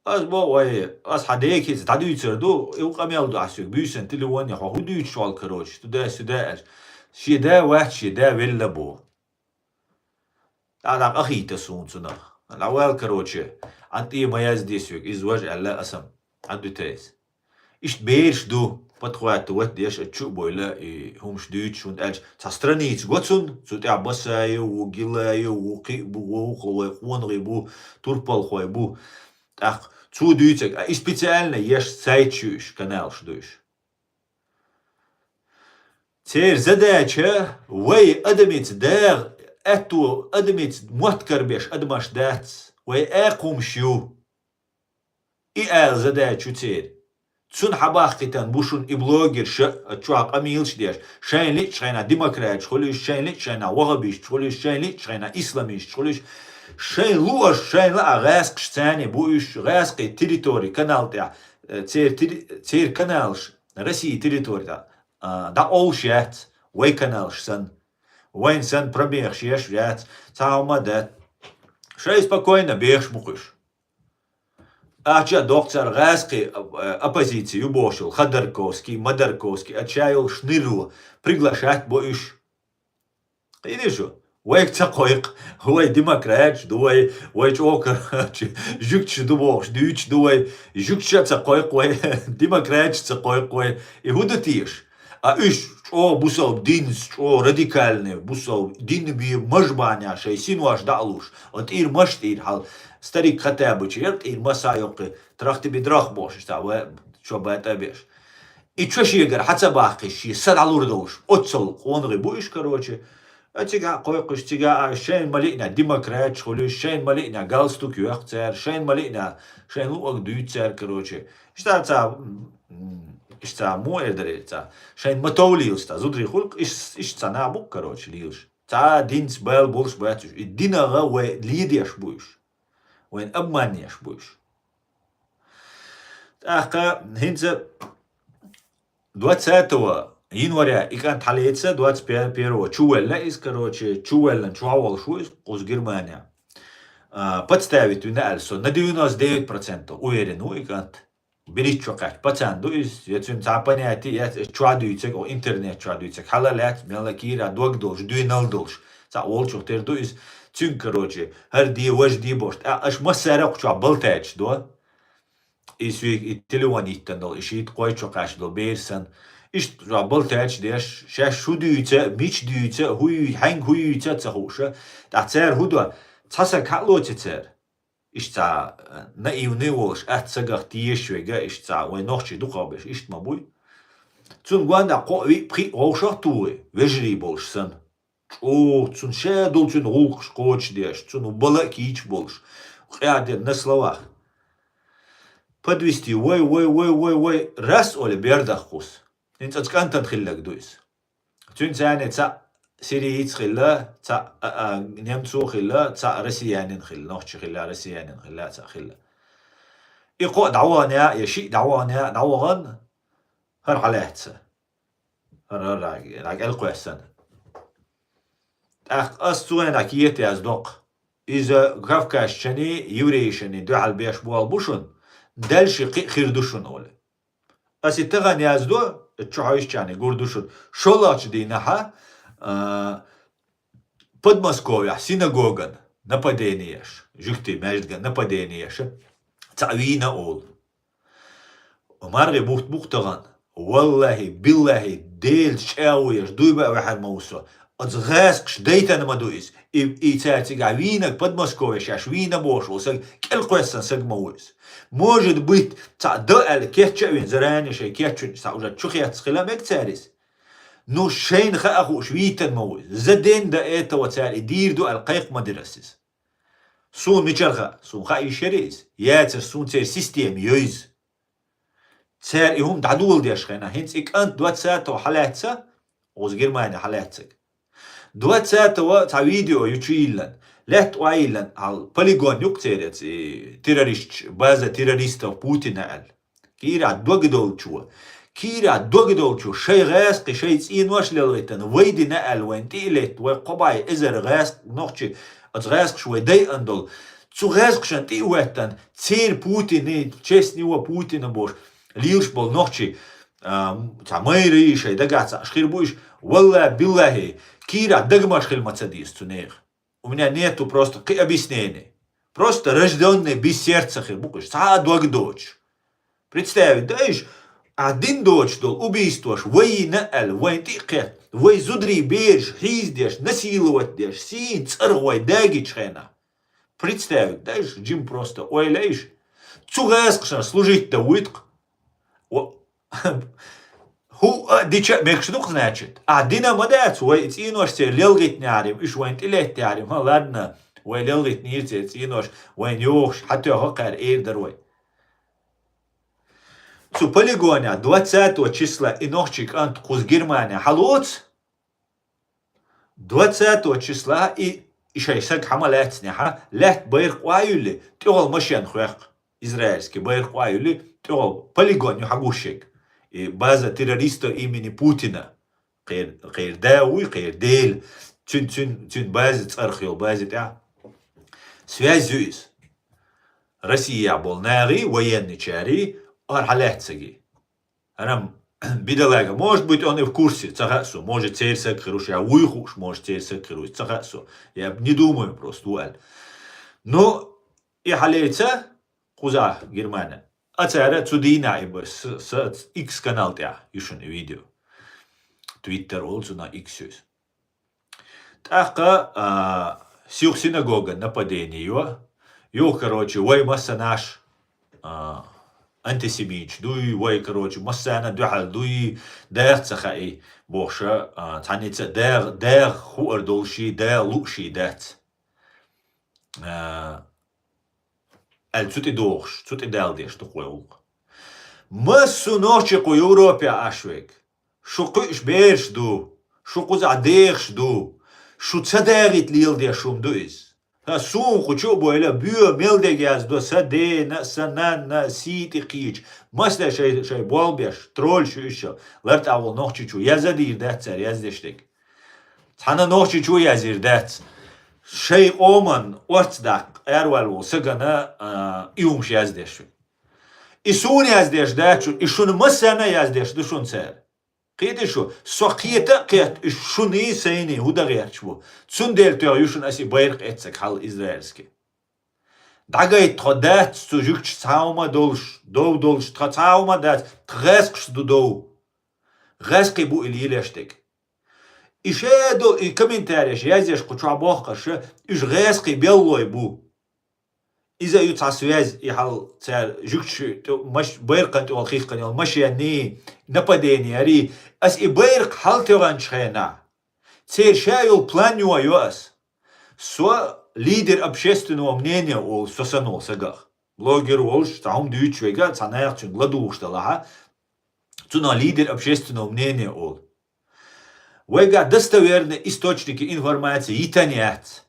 Ас боху вай, ас хьан декица дӀадуьйцур ду, и къамел ду ахь соьга, буьйсанна телефоне хьо хӀун дуьйцуш волу, короче, туда-сюда аьлча. Шен да вац, шен да велла боху. ДӀа-дӀа къахийта суна цунах. ДӀавала, короче, Ӏан тӀе ма язде соьга, иза важа аьлла аса, Ӏан дуьтайса. Иштта бераш ду, подхватывать деш, а чу а бойла, и хӀумаш дуьйцуш, хӀунда аьлча цхьа страница го цунна, цу тӀехь Басаев ву, Гилаев ву, кхин а бу, вовхо вай къонахий бу, турпалхой бу. ТӀаккха цо дуьйцург, а и специально еш сайташ ю уьш, каналаш ду уьш. Церан задача вай адамица дагӀа, аьтто адамица мотт карабеш адамаш дац, вай экха хӀумаш ю. И ала задача ю церан. Цунна хьабахкийтина бу шуна и блогерша, а чохь къамелаш деш, шайна лиъчу хенахь демократаш хуьлуш, шайна лиъчу хенахь вахабисташ хуьлуш, шайна лиъчу хенахь исламисташ хуьлуш, шайн луъаш, шайна лаа гӀаскхаш царна бу уьш, гӀаскхий территори канал тӀехь, э, церан терри-, церан каналаш России территори тӀехь, а, дӀакъовлуш яц, вай каналаш санна. Вайн санна пробегаш еш яц, цхьа хӀума дац. Шай спокойно бехаш бу кхуьш. Ахча а доккху цара гӀаскхий, э, оппозиция ю бохуш йолу Ходорковский, Модарковский, а ша йолу Шныро приглашать бо уьш. Кхиъний шу? Вайга ца кхойкху, вай демократаш ду, вай, вай чӀогӀа, короче, жуьгташ ду бохуш, дуьйцуш ду вай, жуьгташа а ца кхойкху вай, демократаш а ца кхойкху вай. И хӀун ду теша? А уьш чӀогӀа бусалба динца, чӀогӀа радикальный бусалба дин бен мажа бахьана шайн синош дӀа а луш, а тӀера маша тӀера хьал, старик Хаттабачу яра тӀера маса а йоккхий, трах-ти-би-драх бохуш, цхьа ва-, чо батӀа а беш. И чо шегара хьа ца баккхийча, шен са дӀалур долуш, оццул къонахий бу уьш, короче. А цига а кхойкхуш, цига а шайна ма лиъна демократаш хуьлуш, шайна ма лиъна галстук йоьхку цара, шайна ма лиъна шайн луъург дуьйцу цара, короче. Иштта ца, м, иштта ца муха эр дара ца, шайна ма товлийла ца, зударий хуьлу-кх, иш, иштта ца набу-кх, короче, лелаш. Ца динца бала болуш бац уьш. И динагӀа вай ледеш бу уьш. Вайна обманъеш бу уьш. ТӀаккха хӀинца двадцатого января и кӀант хьалеца, двадцать первого чу ваьлла иза, короче, чу ваьллан чохь волуш ву иза, кхуза Германия. А, подставить вина аьлла со, на девяносто девять процентов уверен ву и кӀант. Берриг чу кхаьчча пацан ду иза, я цуьнан цхьа понятие яц, чохь дуьйцург, о, интернет чохь дуьйцург, хьала лаьцна, мелла кийра дог долуш, дуьйнал долуш, цхьа волчух тера ду иза, цуьнга, короче, хӀара де, важа де бохуш, тӀаккха аша массара а кху чохь болтаьчаш до. И соьга и телефон йиттина долу, и шийтта кхойчо кхаьчна долу бер санна. Иштта жоп бала таьча деш, шаьш хӀу дуьйца, мича дуьйца, хӀу юй-, хьаьнга хӀу юьйца а ца хууша. ТӀаккха цара хӀу до, цхьа саг хьа а лоци цара. Иштта цхьа наивный волуш, атта сагах тешаш верг, иштта цхьа вайн нохчий дукхах берш, иштта ма буй. Цунна гондахь кхоъ виъ пхиъ вовшах а тухий, вежарий болуш санна. ЧӀогӀа цунна ша долу цуьнан гӀуллакхаш кхочушдеш, цунна бала а кийча болуш, къаьхьа дерг на словах. Подвести, вай, вай, вай, вай, вай, раз оле бердах кхус. ХӀинца оцу кӀантана хилларг ду иза. Цуьнца цхьаьна цхьаъ сириец хилла, цхьаъ, а, а, немцо хилла, цхьаъ россиянин хилла, нохчи хилла, россиянин хилла, цхьаъ хилла. И кхоъ дӀавахана, я шиъ дӀавахана, дӀавахана, хӀара хьалаьцна. ХӀара, хӀара, хӀара кӀел кхоьссина. ТӀаккха ас цу хенахь кхета яздоккху. Иза кавказчаний, еврейшаний дуьхьал беш болу бу шуна, дальше кхин а хир ду шуна олу. Ас и тахана яздо, чу хьаьжчарний гур ду шуна. ШолгӀачу дийнахьа, а, Подмосковьехь синагоган нападение еш, жуьгтийн маьждиган нападение еш, цхьаъ вийна олу. МаргӀи бутт бу-кх тахана. Валлахьи, биллахьи, Делаца чӀагӀо еш, дуй баа ваьхьар ма ву со. Оцу гӀаскхаша дайтина ма ду иза. И, и цара цигахь вийнарг Подмосковье шаьш вийна бохуш волу саг, кӀел кхоьссина саг ма ву иза. Может быть, цхьаъ дан аьлла кечча а вина, заранее шайн кечвина, цхьаъ уже чу хецна хила мега цара иза. Ну, шайна хаа хууш вийтина ма ву иза. За день до этого цара и дийр ду аьлла кхайкха ма дира ас иза. Суна мичара хаьа? Суна хаа йиш яра иза. Яцара суна церан система йойза. Цара и хӀума дӀадоладеш хенахь, хӀинца и кӀант двадцатого хьалаьцна, оцу Германи хьалаьцнарг. Двадцатого цхьа видео ю чу йиллан, лаьтта охьайиллан, хьал полигон ю-кх церан, и террористаш, база террористов Путина аьлла. Кийра дог долчо, кийра дог долчо, шайн гӀаскхи, шайн цӀенош лелгӀиттина, вай дина аьлла, вайн тӀе а летта, вай кхо бӀе эзар гӀаскхи нохчи, оцу гӀаскхаша вай дайъина долу. Цу гӀаскхашан тӀе а хӀоьттина, церан Путиний, честный Путина бохуш, лелаш болу нохчи, а, цхьа майрий шайн дагахь цхьаъ хир бу уьш, валлахьи, биллахьи, кийра дагамаш хила ма ца деза цу нехан. У меня нету просто кхин объяснений. Просто рождённый без сердца хир бу-кх уьш, цхьа а дог доцуш. Представить дай уьш, а дин доцуш долу убийствош вай йина аьлла, вайн тӀе а кхетта, вай зударий бераш хьийзадеш, насиловать деш, сийна цӀарах вай дагийчу хенахь. Представить дай уьш, жим просто ойла ай уьш. Цу гӀаскхашна служить дан вуьту-кх. О, хӀу а дича а мегаш ду-кх, значит. А дина ма дац, вай цӀенош церан лелгӀиттинехьарий, уьш вайн тӀе леттехьарий, ма ладна, вай лелгӀиттинера церан цӀенош, вайна йохуш, хьатоьхна кхара эр дара вай. Цу полигонехь двадцатого числа и нохчий кӀант кхуза Германия хьалоцу, двадцатого числа и, и шайн саг хьа ма лаьцнехьа, лаьтта байракх охьаюьллий, тӀехула машен хьоькху, израильский байракх охьаюьллий, тӀехула полигон ю хьагуш шег. И база террористов имени Путина. Кхер, кхер да вуй, кхер дела. Цуьн, цуьн, цуьн бази цӀарах йолу бази тӀехь. Связь ю иза. Россия болу нагӀий, военный чарий, ара хьалаьццаги. Арам, бедолага, может быть, он и в курсе, ца хаьа со, может, церан саг хир ву, я вуй хууш, может, церан саг хир ву, ца хаьа со. Я не думаю просто, ву аьлла. Ну, и хьалеца, кхуза Германия. А цара цу дийнахь и б-, с-, с-, X канал тӀехь ю шуна и видео. Twitter олу цунах, X ю иза. ТӀаккха, а, сих синагога нападение ю. Юха, короче, вай массанаш, а, антисемиташ дуй, вай, короче, массарна дуьхьал дуй, дагӀа ца хаий, бохуш, а, цхьанница а дагӀа, дагӀа хуур долуш, дагӀа лууш дац. А, аьлла цу тӀе дохуш, цу тӀе далла деш ду-кх вай гӀуллакх. Массо а нохчий кху Европе Ӏаш верг. Шу кхуьуш бераш ду, шу кхузахь дехаш ду, шу ца дагӀийта леладеш хӀума ду иза. Сан суна кху чу а бойла, боьха мел дерг яздо сан дена а, сан нанна а, сий тӀе кхийча. Масала шайн, шайн болх беш, троллаш ю уьш, лартӀехь волу нохчичо яздан дийр дац цара яздеш дерг. Цхьана нохчичо язйийр дац. Шайн къоман орца даккха араваьлла волу сагана, а, и хӀумаш яздеш. И суна яздеш дац шуна, и шуна массарна а яздеш ду шуна цара. Кхетий шу, со кхета а кхетта, уьш шуний, сайний хӀун дан гӀерташ бу. Цундела тоьхна ю шуна ас и байракх эццаг хьал израильский. ДӀагайта тхо дац цу жуьгташа цхьа хӀума долуш, дов долуш, тхан цхьа хӀума дац, тхан гӀаьскхашца ду дов. ГӀаьскхий бу и лелош дерг. И ша долу и комментареш язъеш кху чохь бохкарша, уьш гӀаьскхий беллалой бу. Иза ю цхьа связь, и хьал цара жуьгташа тӀе-, маш-, байракхана тӀехула хихкана йолу машенний, нападение ярий. Ас и байракх хьалатоьхначу хенахь, церан ша йолу план йо-, йо ас. Со лидер общественного мнения олу со санна волу сагах. Блогер волуш, цхьа хӀума дуьйцуш вега, цхьа наха цуьнга ладугӀуш далахьа, цунах лидер общественного мнения олу. Вайгахь достоверный источники информации йитан яц.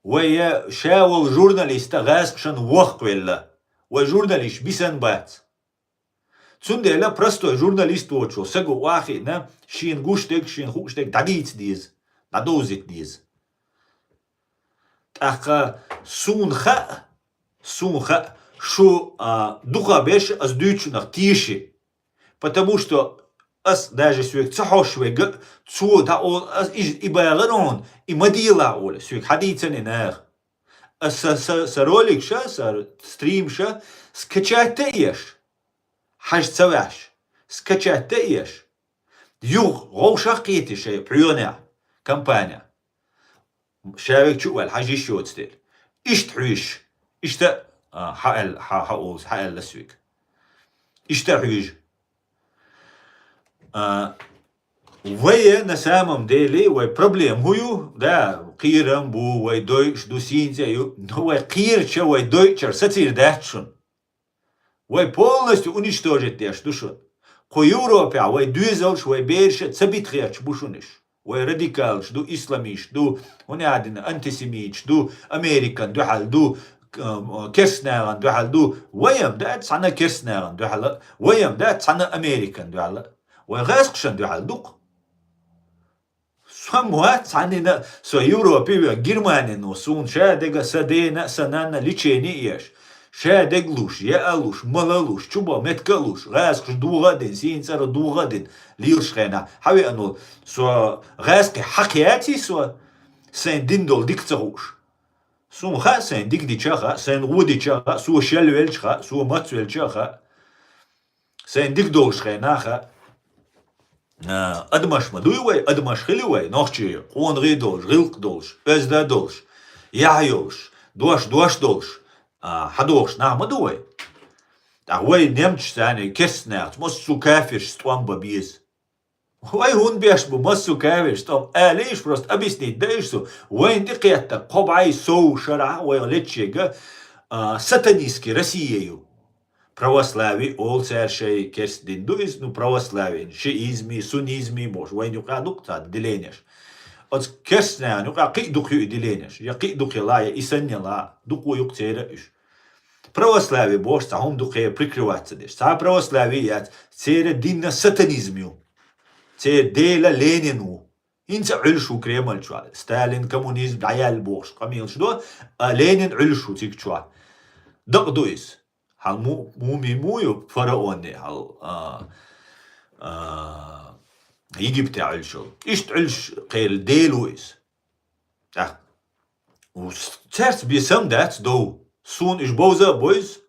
Вай я ша волу журналиста гӀаьскхашна вохкхавелла, вай журналист бисан бац. Цундела простой журналист воцучо саго охьахиъна, шена гуш дерг, шена хууш дерг дӀадийца деза, дӀадовзийта деза. ТӀаккха суна хаьа, суна хаьа, шу, а, дукха беш ас дуьйцучунах теши. Потому что ас даже соьга ца хьош вега, цо дӀа олу, ас и, и багӀар хьуна, и ма дела олу, соьга хьадийцина наха. Ас са, са, са роликша, са стримша скачать а еш, хьажа ца ваьш, скачать а еш, юха гӀовшах кхетий шайн пхьоьнехь, компания. Ша вега чу а ваьлла, хьажа йиш йоцу дела. Иштта хьуьйш. Иштта, а, хьаал-, хьа-, хьаолуш, хьаалла соьга. Иштта хьуьйш. А, вай, на самом деле, вай проблема хӀун ю? Да, кхерам бу, вай дойуш ду, сийна цӀе ю. Но вай кхерча, вай дойчара сацийр дац шуна. Вай полностью уничтожить деш ду шуна. Кху Европехь вай доьзалш, вай бераш а ца бита хеташ бу шуна уьш. Вай радикалаш ду, исламисташ ду, хӀунда аьлла антисемиташ ду, Американ дуьхьал ду, к-, керстанагӀан дуьхьал ду. Вай-м дац цхьана керстанагӀан дуьхьал а, вай-м дац цхьана Американ дуьхьал а. Вай гӀаьскхашан дуьхьал ду-кх. Со ма вац цхьаннина, со Европе вен, Германин ву, суна ша дега, сан дена а, сан нанна а лечение еш. Ша дег луш, яа луш, мала луш, чубаха метка а луш, гӀаьскхаш догӀа а дина, сийна цӀера догӀа а дина, лелаш хенахь, хьан веана волу, со гӀаьскхи хьакха яций со, сайн дина долу дика ца хууш. Суна хаьа сайн дика дича а хаьа, сайн гӀо дича а хаьа, со шел велча а хаьа, со мац велча а хаьа. Сайн дика долуш хенахь а, а, адамаш ма дуй вай, адамаш хили вай, нохчий, къонахий долуш, гӀиллакх долуш, оьзда долуш, яхь йолуш, дош, дош долуш, а, хьадохуш нах ма ду вай. ТӀаккха вай немцаш царна керстанаьхца, массо а кафиршца тӀом бан беза. Вай хӀунда беш бу массо а кафиршца тӀом? Алийша просто объяснить дайша цу, вайна тӀекхетта кхо бӀе сов шарахь вай леччега, а, сатанистский Россия ю. Православи олу цара шайн керста дин ду иза, ну, православин, шиизми, суннизми бохуш, вайна юкъа дукха цхьа делениеш. Оцу керстанаьхна юкъа кхин а дукха ю и делениеш, я кхин а дукха яла, я и санна яла, дукха ю-кх церан уьш. Православи бохуш цхьа хӀума дукха прикрываться деш. Цхьа православи яц, церан динна сатанизм ю. Церан дела Ленин ву. ХӀинца Ӏуьллуш ву Кремль чохь. Сталин, коммунизм дӀаяьлла бохуш къамелаш до, а Ленин Ӏуьллуш ву цига чохь. Дакъа ду иза. Хьан му-, муми му ю фараонни, хьал, а, а, Египте Ӏуьллуш ву. Иштта Ӏуьллуш кхел дела ву иза. ТӀаккха цаьрца бен сам дац дов. Суна уьш бовза а бойза,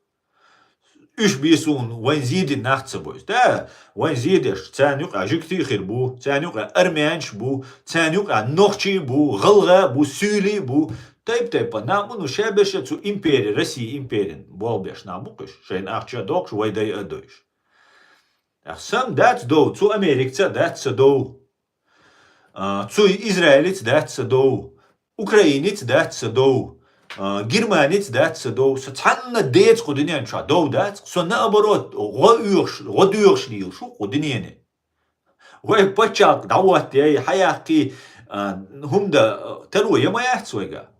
уьш бен суна вайн зийдина нах ца бойза. Да, вайн зийдеш, царна юкъа жуьгтий хир бу, царна юкъа армянаш бу, царна юкъа нохчий бу, гӀалгӀа бу, суьйлий бу, Тайп-тайпа нах бу, ну, шаберша цу импери, Россия империн болбеш нах бу-кх уьш, шайна ахча а доккхуш, вай дай а дойш. Сам дац дов, цу Америкца а дац са дов. А, цу Израилица дац са дов. Украиница дац са дов. А, Германица дац са дов. Са цхьанна деца кху дуьнен чохь дов дац. Со наоборот, гӀо оьхуш, гӀо доьхуш лелаш ву кху дуьнене. Вай паччахьалкх дӀахӀоттаяй, хьаяккхий, а, хӀума дан, а, таро я ма яц вайга.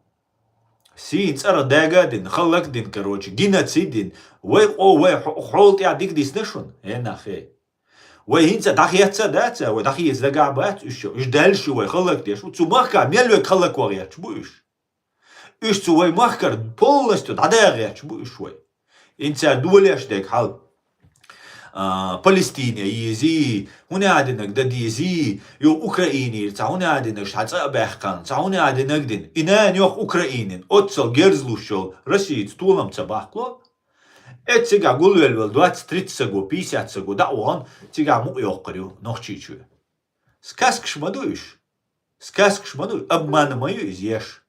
Сийна цӀарах дага а дина, хӀаллак а дина, короче, геноцид а дина. Вай къо-, вай хьо-, хьола тӀехь дика дисна шуна, хӀенах хӀе. Вай хӀинца дӀахецца а дац, вай дӀахеца дагахь бац уьш. Уьш даьллаш ю вай хӀаллак деш. Цу махкахь мел верг хӀаллак ван гӀерташ бу уьш. Уьш цу вай махкара полностью дӀадаха гӀерташ бу уьш вай. ХӀинца долеш дерг хьал. А, Палестине езий, хӀуна а динарг дан дезий, ю Украинера цхьа хӀуна а динарг цхьа цӀа а баьккхина, цхьа хӀуна а динарг дина. И нана йоху Украинин, оццал герзалуш йолу Россица толам ца баккхало. Эццигахь гулвелла вала двадцать тридцать саго, пятьдесят саго дӀа а вахана, цигахь мукъа йоккхур ю Нохчийчоь. Сказкаш ма ду уьш. Сказкаш ма ду, обман ма ю иза еш.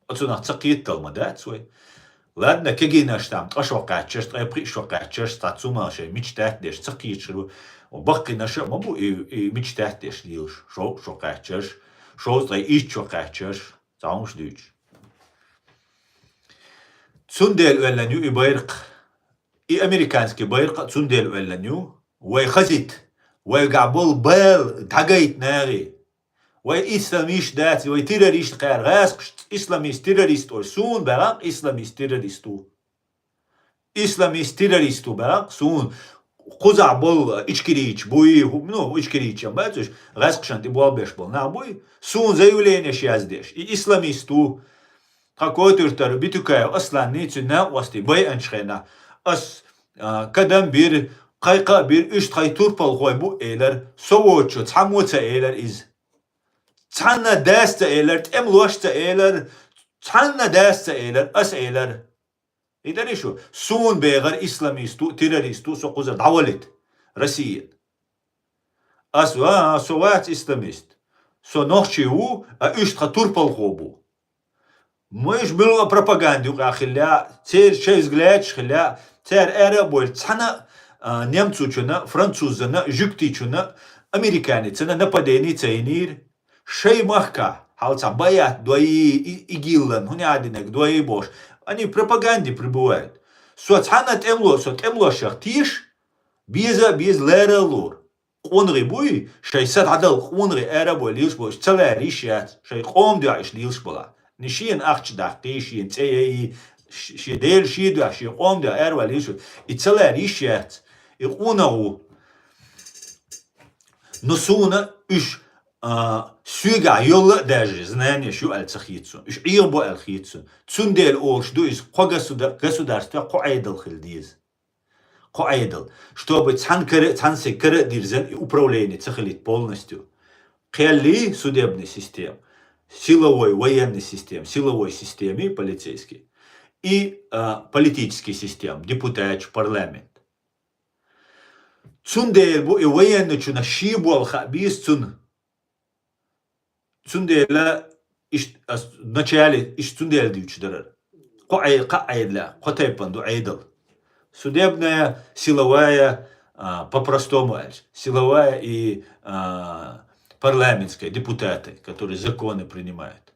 Оцунах ца кхетал ма дац вай. Ладно, кегийнаш там ткъа шо кхаьччаш, ткъе пхиъ шо кхаьччаш, цхьа цумал шайн мича таттадеш ца кхеташ ду. Баккхийнаш а ма бу и, и мича таттадеш лелаш. Шо, шо кхаьччаш, шо ткъе итт шо кхаьччаш, цхьа хӀумаш дуьйцуш. Цундела оьллан ю и байракх. И американский байракх а цундела оьллан ю. Вай хазийта, вайгахь болу бала дӀагайта нахе. Вай исламист дац, вай террорист кхара гӀаскхаш исламист террорист олуш. Суна баьгӀан исламист террорист ву. Исламист террорист ву баьгӀан суна кхузахь болу ичкерийча буй, ну, ичкерийча ма бац уьш, гӀаскхашна тӀе болх беш болу нах буй, суна заявленеш яздеш. И исламист ву. Тхан котуьртара Битукаев Асланний цуьнан накъостий байанчу хенахь, ас, а, кадам бира, кхайкха а бира, уьш тхайн турпалхой бу элира, со воцучо цхьаммо а ца элира иза. Цхьанна дас ца элира, тӀемалош а ца элира, цхьанна дас ца элира, ас элира. И дарий шу? Суна бехара исламист ву, террорист ву, со кхузара дӀавалийта Россияна. Ас ва, со вац исламист. Со нохчи ву, а уьш тхан турпалхо бу. Ма уьш муьлха а пропаганда юкъахь хилла, церан шайн взглядаш хилла, цара ара а бойла, цхьана а, а, немцучунна, французанна, жуьгтичунна, американецанна нападение ца йинийра. Шайн махкахь, хьал цхьа баят дой, и, игиллан, хӀуна а динарг дой бохуш, они в пропаганде пребывают. Со цхьанна тӀемало, со тӀемалошах теша, беза а беза, лара а лора. КъонагӀий буй, шайн са дӀадала къонагӀий ара а бой лелаш болу, уьш ца лара йиш яц, шайн къоман дуьхьа уьш лелаш балахь. Ни шена ахча даккхий, шена цӀе яйий, ш-, шен Дела шен дуьхьа, шен къоман дуьхьа ара ван лелаш, и ца лара йиш яц, и къонагӀ ву. Но суна уьш, а, соьгахь йолла а даже знанеш ю аьлла ца хета суна. Уьш Ӏехабо аьлла хета суна. Цундела олуш ду иза, кхо государ-, государстве кхо Ӏедал хила деза. Кхо Ӏедал. Чтобы цхьана кара, цхьана сага кара а дирзина и управление ца хилийта полностью. Кхел и судебная система, силовой, военная система, силовой система и полицейский. И, а, политический система, депутаташ, парламент. Цундела бу и военначунна шен болх хаа беза цунна. Цундела иштта ас вначале иштта цундела дуьйцуш дара. Кхо Ӏе-, кхаа Ӏедалехь, кхо тайпана ду Ӏедал. Судебная, силовая, а, по-простому аьлча. Силовая и, а, парламентская, депутаты, которые законы принимают.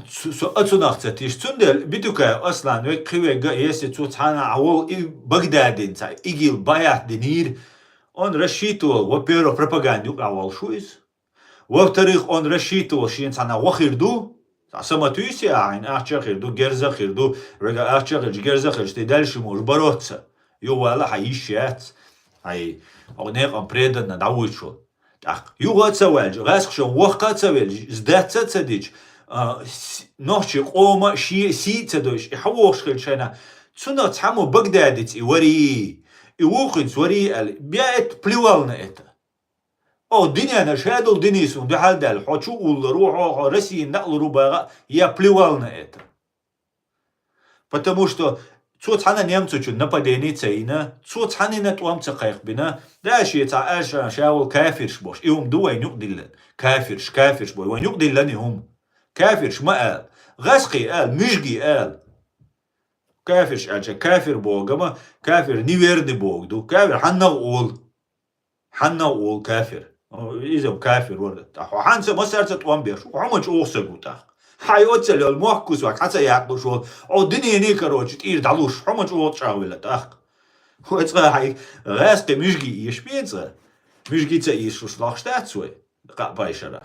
Цу-, со а цунах ца тиша. Цундела Битукаев Аслан вега кхин вега, если цо цхьана а волу и Багдадин цхьа игил баят динийра, он рассчитывал, во-первых, пропаганда юкъахь волуш ву иза. Во-вторых, он рассчитывал, шена цхьана гӀо хир ду, цхьа саматуьйси а, хьайна ахча а хир ду, герза а хир ду, вега ахча а хилча, герза а хилча, тӀе даьлла ши муж бороться. Юхавала хьан йиш яц, хьайн, хьо некъан преданна дӀавуьйцуш волу. ТӀаккха юха а ца ваьлча, гӀаскхашна воккха а ца велча, сдаться а ца дича, а, с-, нохчийн къоман шен сий а ца дойуш, и хьан вохуш хилча шайна, цунах цхьаммо Багдадица и варий, и вукхуьнца варий аьлла, я это плевал на это. О, динена шадолу динийсун дуьхьал даьлла, хьо чу уллур ву, хьо, хьо Россиян дакъалур ву баха, я плевал на это. Потому что Цо цхьана немцочун нападение ца йина, цо цхьаннена тӀом ца кхайкхабина, да шен цхьа аша ша волу кафирш бохуш, и хӀума ду вайн юкъадиллина. Кафирш, кафирш бой, вайн юкъадиллина и хӀума. Кафирш ма ала. ГӀаскхий ала, муьжгий ала. Кафирш аьлча, кафир боху гама, кафир неверный боху ду. Кафир хьаннах олу. Хьанна а волу кафир. Иза кафир вара. Ткъа хьо хьанца масарца тӀом беш, хьо ма чӀогӀа саг ву тӀаккха. Хьай оццал йолу мохк кусок хьан ца яккхуш волу, хьо дуьнене, короче, тӀера дӀалуш, хьо ма чӀогӀа чӀагӀвелла тӀаккха. Хьо цкъа хьай гӀаскхи муьжги еш бен цкъа? Муьжги ца ешуш лохуш дац вай? Кхаа пайшара.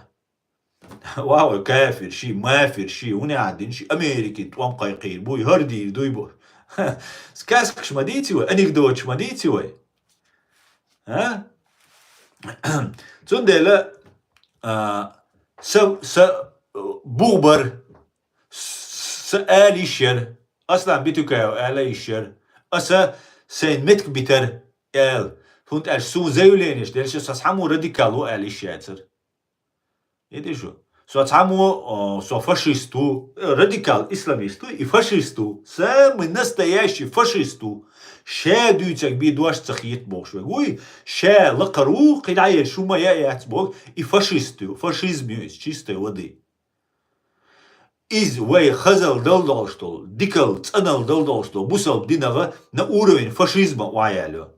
Вау, кафир ши, мафир ши, хӀуна а дина ши, Америкин тӀом кхайкхийр буй, хӀара дийр дуй бу. Сказкаш ма дийци вай, анекдоташ ма дийци вай. А? Цундела, а, са, са, э, бух бар, с-, са ала йиш яра, Аслан Битукаев ала йиш яра, аса сайн метка битар аьлла. ХӀунда аьлча суна заявлениеш делча, со цхьаммо радикал ву ала йиш яцара. Иди шу. Со цхьаммо, о, со фашист ву, э, радикал исламист ву и фашист ву, самый настоящий фашист ву. Ша дуьйцург бен дош ца хета бохуш верг вуй, ша лакхара ву, кхин дӀаелла шу ма яа яц боху, и фашист ю, фашизм ю иза, чистой воды. Иза вай хазал дала долуш долу, дикал, цӀанал дала долуш долу бусалба динагӀа на уровень фашизма охьаяьлла.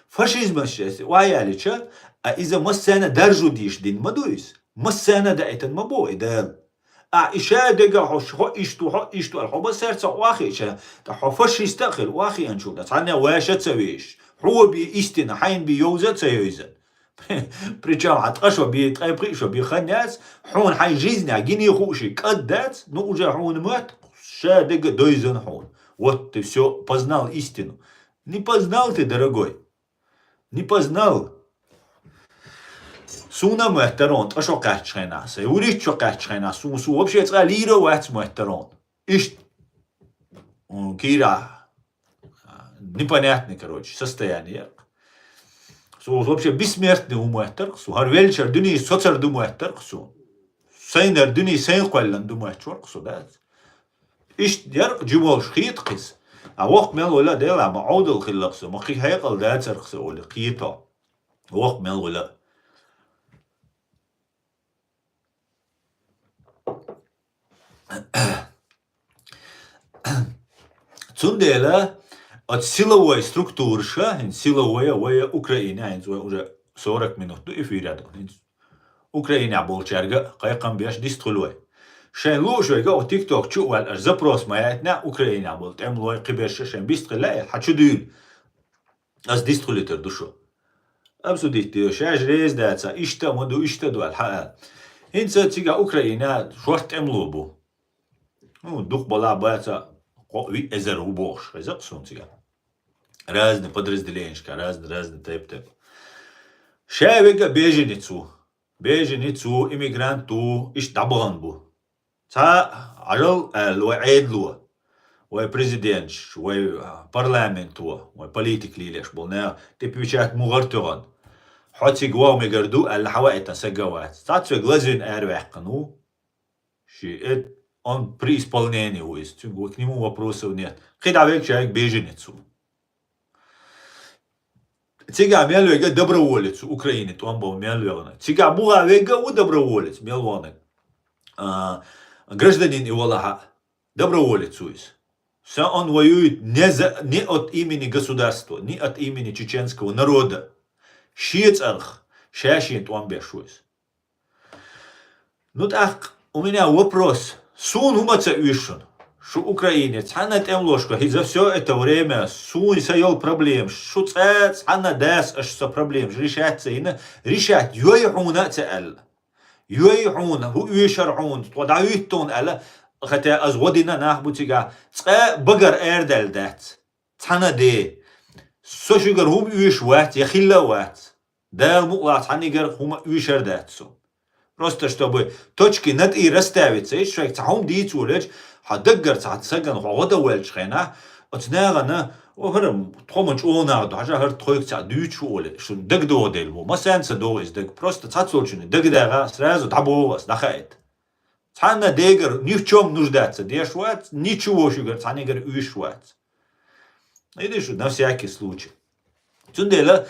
Фашизмаш охьаялича, а иза массарна даржу дийш дин ма ду иза. Массарна даийтина ма бо и Дала. А и ша дега хьо, хьо иштта ву, хьо иштта ву аьлла, хьо массаьрца охьахиъча, ткъа хьо фашист а хила, охьахиъначул тӀаьхьа цхьанна ваьша а ца вешаш, хьо бен истина, хьайна бен йовза а ца йовзан. Причём хьан ткъа шо бен, ткъе пхиъ шо бен хан яц, хьуна хьайн жизнь гине хууш и кӀад дац, ну уже хьуна моьтту, ша дега дойзан хьуна. Вот ты всё, познал истину. Не познал ты, дорогой. Не познал. Суна моьттара он, ткъа шо кхаьччахьена, сайн вуьрхӀитта шо кхаьччахьена, суна, суна вообще цкъа лийра а вац моьттара он. Иштта, м, кийра, а, непонятный, короче, состояние. Со вообще бессмертный ву моьттара со. ХӀара веллачара дуьне соцар ду моьттара со. Сайнара дуьне сайн кхоьллина ду моьттуш вара со, дац. Иштта яра жимолуш хета кхиз. А вокх мел вала дела, ма Ӏовдал хилла со, ма кхин хьекъал дацара со, оли кхето. Вокх мел вала. Цундела оцу силовой структураша, хӀинца силовой а, вай а Украина, хӀинца вай уже сорок минут ду эфира ду. ХӀинца Украина болчаьрга а кхайкхам беш дистхуьлу вай. Шайн лууш вайга оцу TikTok чу а ваьлла, аша запрос ма яйтина, Украина болу тӀемалой кхиберша шайн бистхила, хьан чу дуьйла. Ас дистхуьлуьйтур ду шу. Обсудить де, шаьш реза дацахь, иштта а ма ду, иштта а ду аьлла, хьаа. ХӀинца цига Украина шорта тӀемало бу. Ну, дукха бала баца, кхо-, виъ эзар ву бохуш, хеза-кх суна цига. Разный подразделенешка, разный, разный тайп-тайп. Ша вега беженец ву. Беженец ву, иммигрант ву, иштта дӀабахана бу. Цхьа Ӏажал аьлла вай Ӏедало, вай президенташ, вай парламенто, вай политика лелаш болу наха, тӀе печать мугӀар тоьхна. Хьо цига вогӀу мегар ду аьлла, хьаваийтина сага вац. Цхьацца вега лазвина араваьккхина ву. Ши, э, он при исполнении ву иза. Цуьнга к нему вопросов нет. КхидӀа вега чайга беженец ву. Цига мел вега доброволец ву, Украине тӀом бо мел вегана. Цига буха вега ву доброволец, мел вегана. А, гражданин и валахьа, доброволец ву иза. Сан он воюет не за, не от имени государства, не от имени чеченского народа. Шен цӀарах, ша шен тӀом беш ву иза. Ну, тӀаккха у меня вопрос. Суна хӀума ца оьшу шуна? Шу Украине цхьанна тӀемалошка, хӀи за всё это время суна сан йолу проблемаш, шу цкъа цхьанна дас аша сан проблемаш решать ца йина, решать йой хьуна а ца аьлла. Йой хьуна, хӀу оьшура хьуна, тхо дӀахӀуьтту хьуна аьлла, хотя ас гӀо дина нах бу цига, цкъа багара арадаьлла дац. Цхьанна де. Со шуьгара хӀума оьшуш вац, я хилла а вац. Дала мукъалахь цхьаннигара хӀума оьшур дац суна. Просто чтобы точки над и расставить ца йича, шайга цхьа хӀума дийца волуьйтуш, хьан даггара цхьа сагана хьо гӀо дан воьллачу хенахь, оцу нахана, о, хӀара тхо ма чӀогӀа нах ду, хьажа хӀара тхоьга цхьаъ дуьйцуш ву олий, шуна дагадогӀу дела бу, массарна ца догӀу иза дага. Просто цхьаццалчунна дагадагӀа, сразу дӀабогӀу ас, дӀахаийта. Цхьанна дегара ни в чём нуждаться деш вац, ничего шуьгара цхьаннигара оьшуш вац. Видишь, на всякий случай. Цундела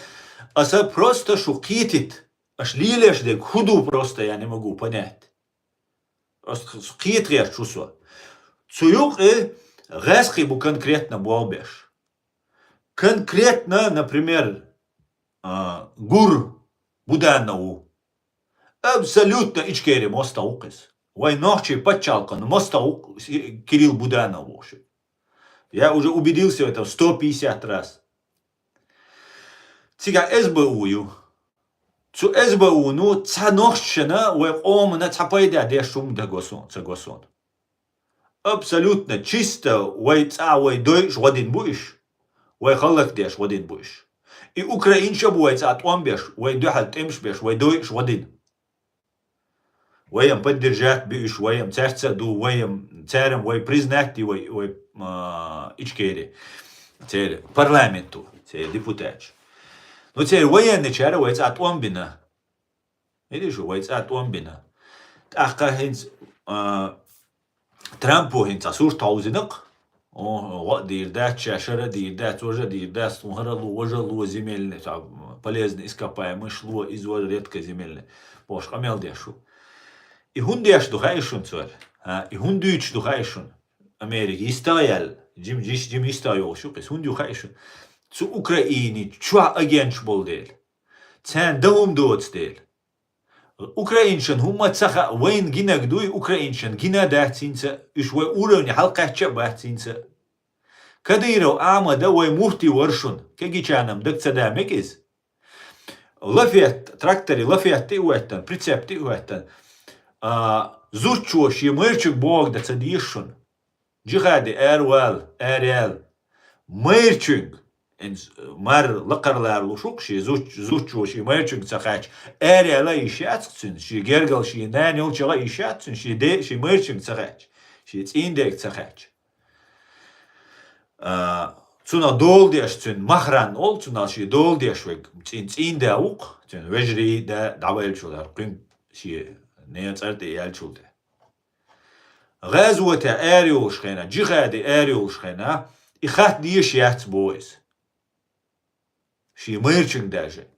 аса просто шу кхетит, аш лилеш дег худу просто я не могу понять. Просто кхетгеш шу со. Цу юкъе гъаскъи бу конкретно болбеш. Конкретно, например, а, Гур Буданов ву. Абсолютно Ичкери моста вукъис. Вай нохчий паччалкъан моста вукъ Кирилл Буданов вукъ. Я уже убедился в этом сто пятьдесят раз. Цига С Б У ю. Цу С Б У-ну ца нохчана вай къомана ца пайда деш шум да госон, ца госон. Абсолютно чисто вай цӀа вай дойш гъодин бу иш. Вай халлак деш гъодин бу иш. И украинша бу вай цӀа тӀом беш, вай дуьхьал тӀемаш беш, вай дойш гъодин. Вайам поддержать биуш, вайам царца ду, вайам царам вай признать ди, вай, вай, а, Ичкери. Цер парламенту, цер депутатш. Ну, цер военный чара вай цӀа тӀом бина. Видишь, вай цӀа тӀом бина. ТӀаккха хӀинца, а, Трампо хӀинца сурт хьовзинакъ. О, гъо дийр дац, ша шара дийр дац, важа дийр дац, тхун хӀара лу, важа лу, земельный, цхьа полезный ископаемыйш лу, из важа редко земельный. Бош къамел деш шу. И хӀун деш ду хаьий шун цар? А, и хӀун дуьйцуш ду хаьий шун? Америка йистагӀа ял, жим, жиш, жим йистагӀа йолуш ю, кхис хӀун ю хаьий шун? Цу Украине чохь агенташ болу дела. Царна дан хӀума доцу дела. Украинчан хӀумма ца хаьа, вайна гинаг дуй, украинчан гина а дац хӀинца, уьш вай уровне хьалакхаьчча а бац хӀинца. Кадыров Ахьмада вай муфти вара шуна, кегичанам даг ца да мега иза. Лафет, трактори лафет тӀе а хӀоьттан, прицеп тӀе а хӀоьттан, а, зудчо шен майрачуьнга бохург дан ца деза шуна. Джихади ара вала, ара яла. Майрачуьнга, инс-, мар лакхара лара луш ву-кх шен зуч-, зудчо шен майрачуьнга ца хаьчча, ара яла йиш яц-кх цуьнан, шен гергал шен нана йолчохь а йиш яц цуьнан, шен де-, шен майрачуьнга ца хаьчча, шен цӀийнан дега ца хаьчча. А, цунах дола деш, цуьнан махран олу, цунах шен дола деш верг, цӀийн, цӀийнан да ву-кх, цуьнан вежарий да дӀаваьллачул тӀаьхьа, кхуьнга шен ненан цӀарна тӀе яьллачул тӀаьхьа. ГӀазоте ара йолуш хенахь, джихаде ара йолуш хенахь, и хатта дезаш яц боху иза. Шен майрачуьнга даже.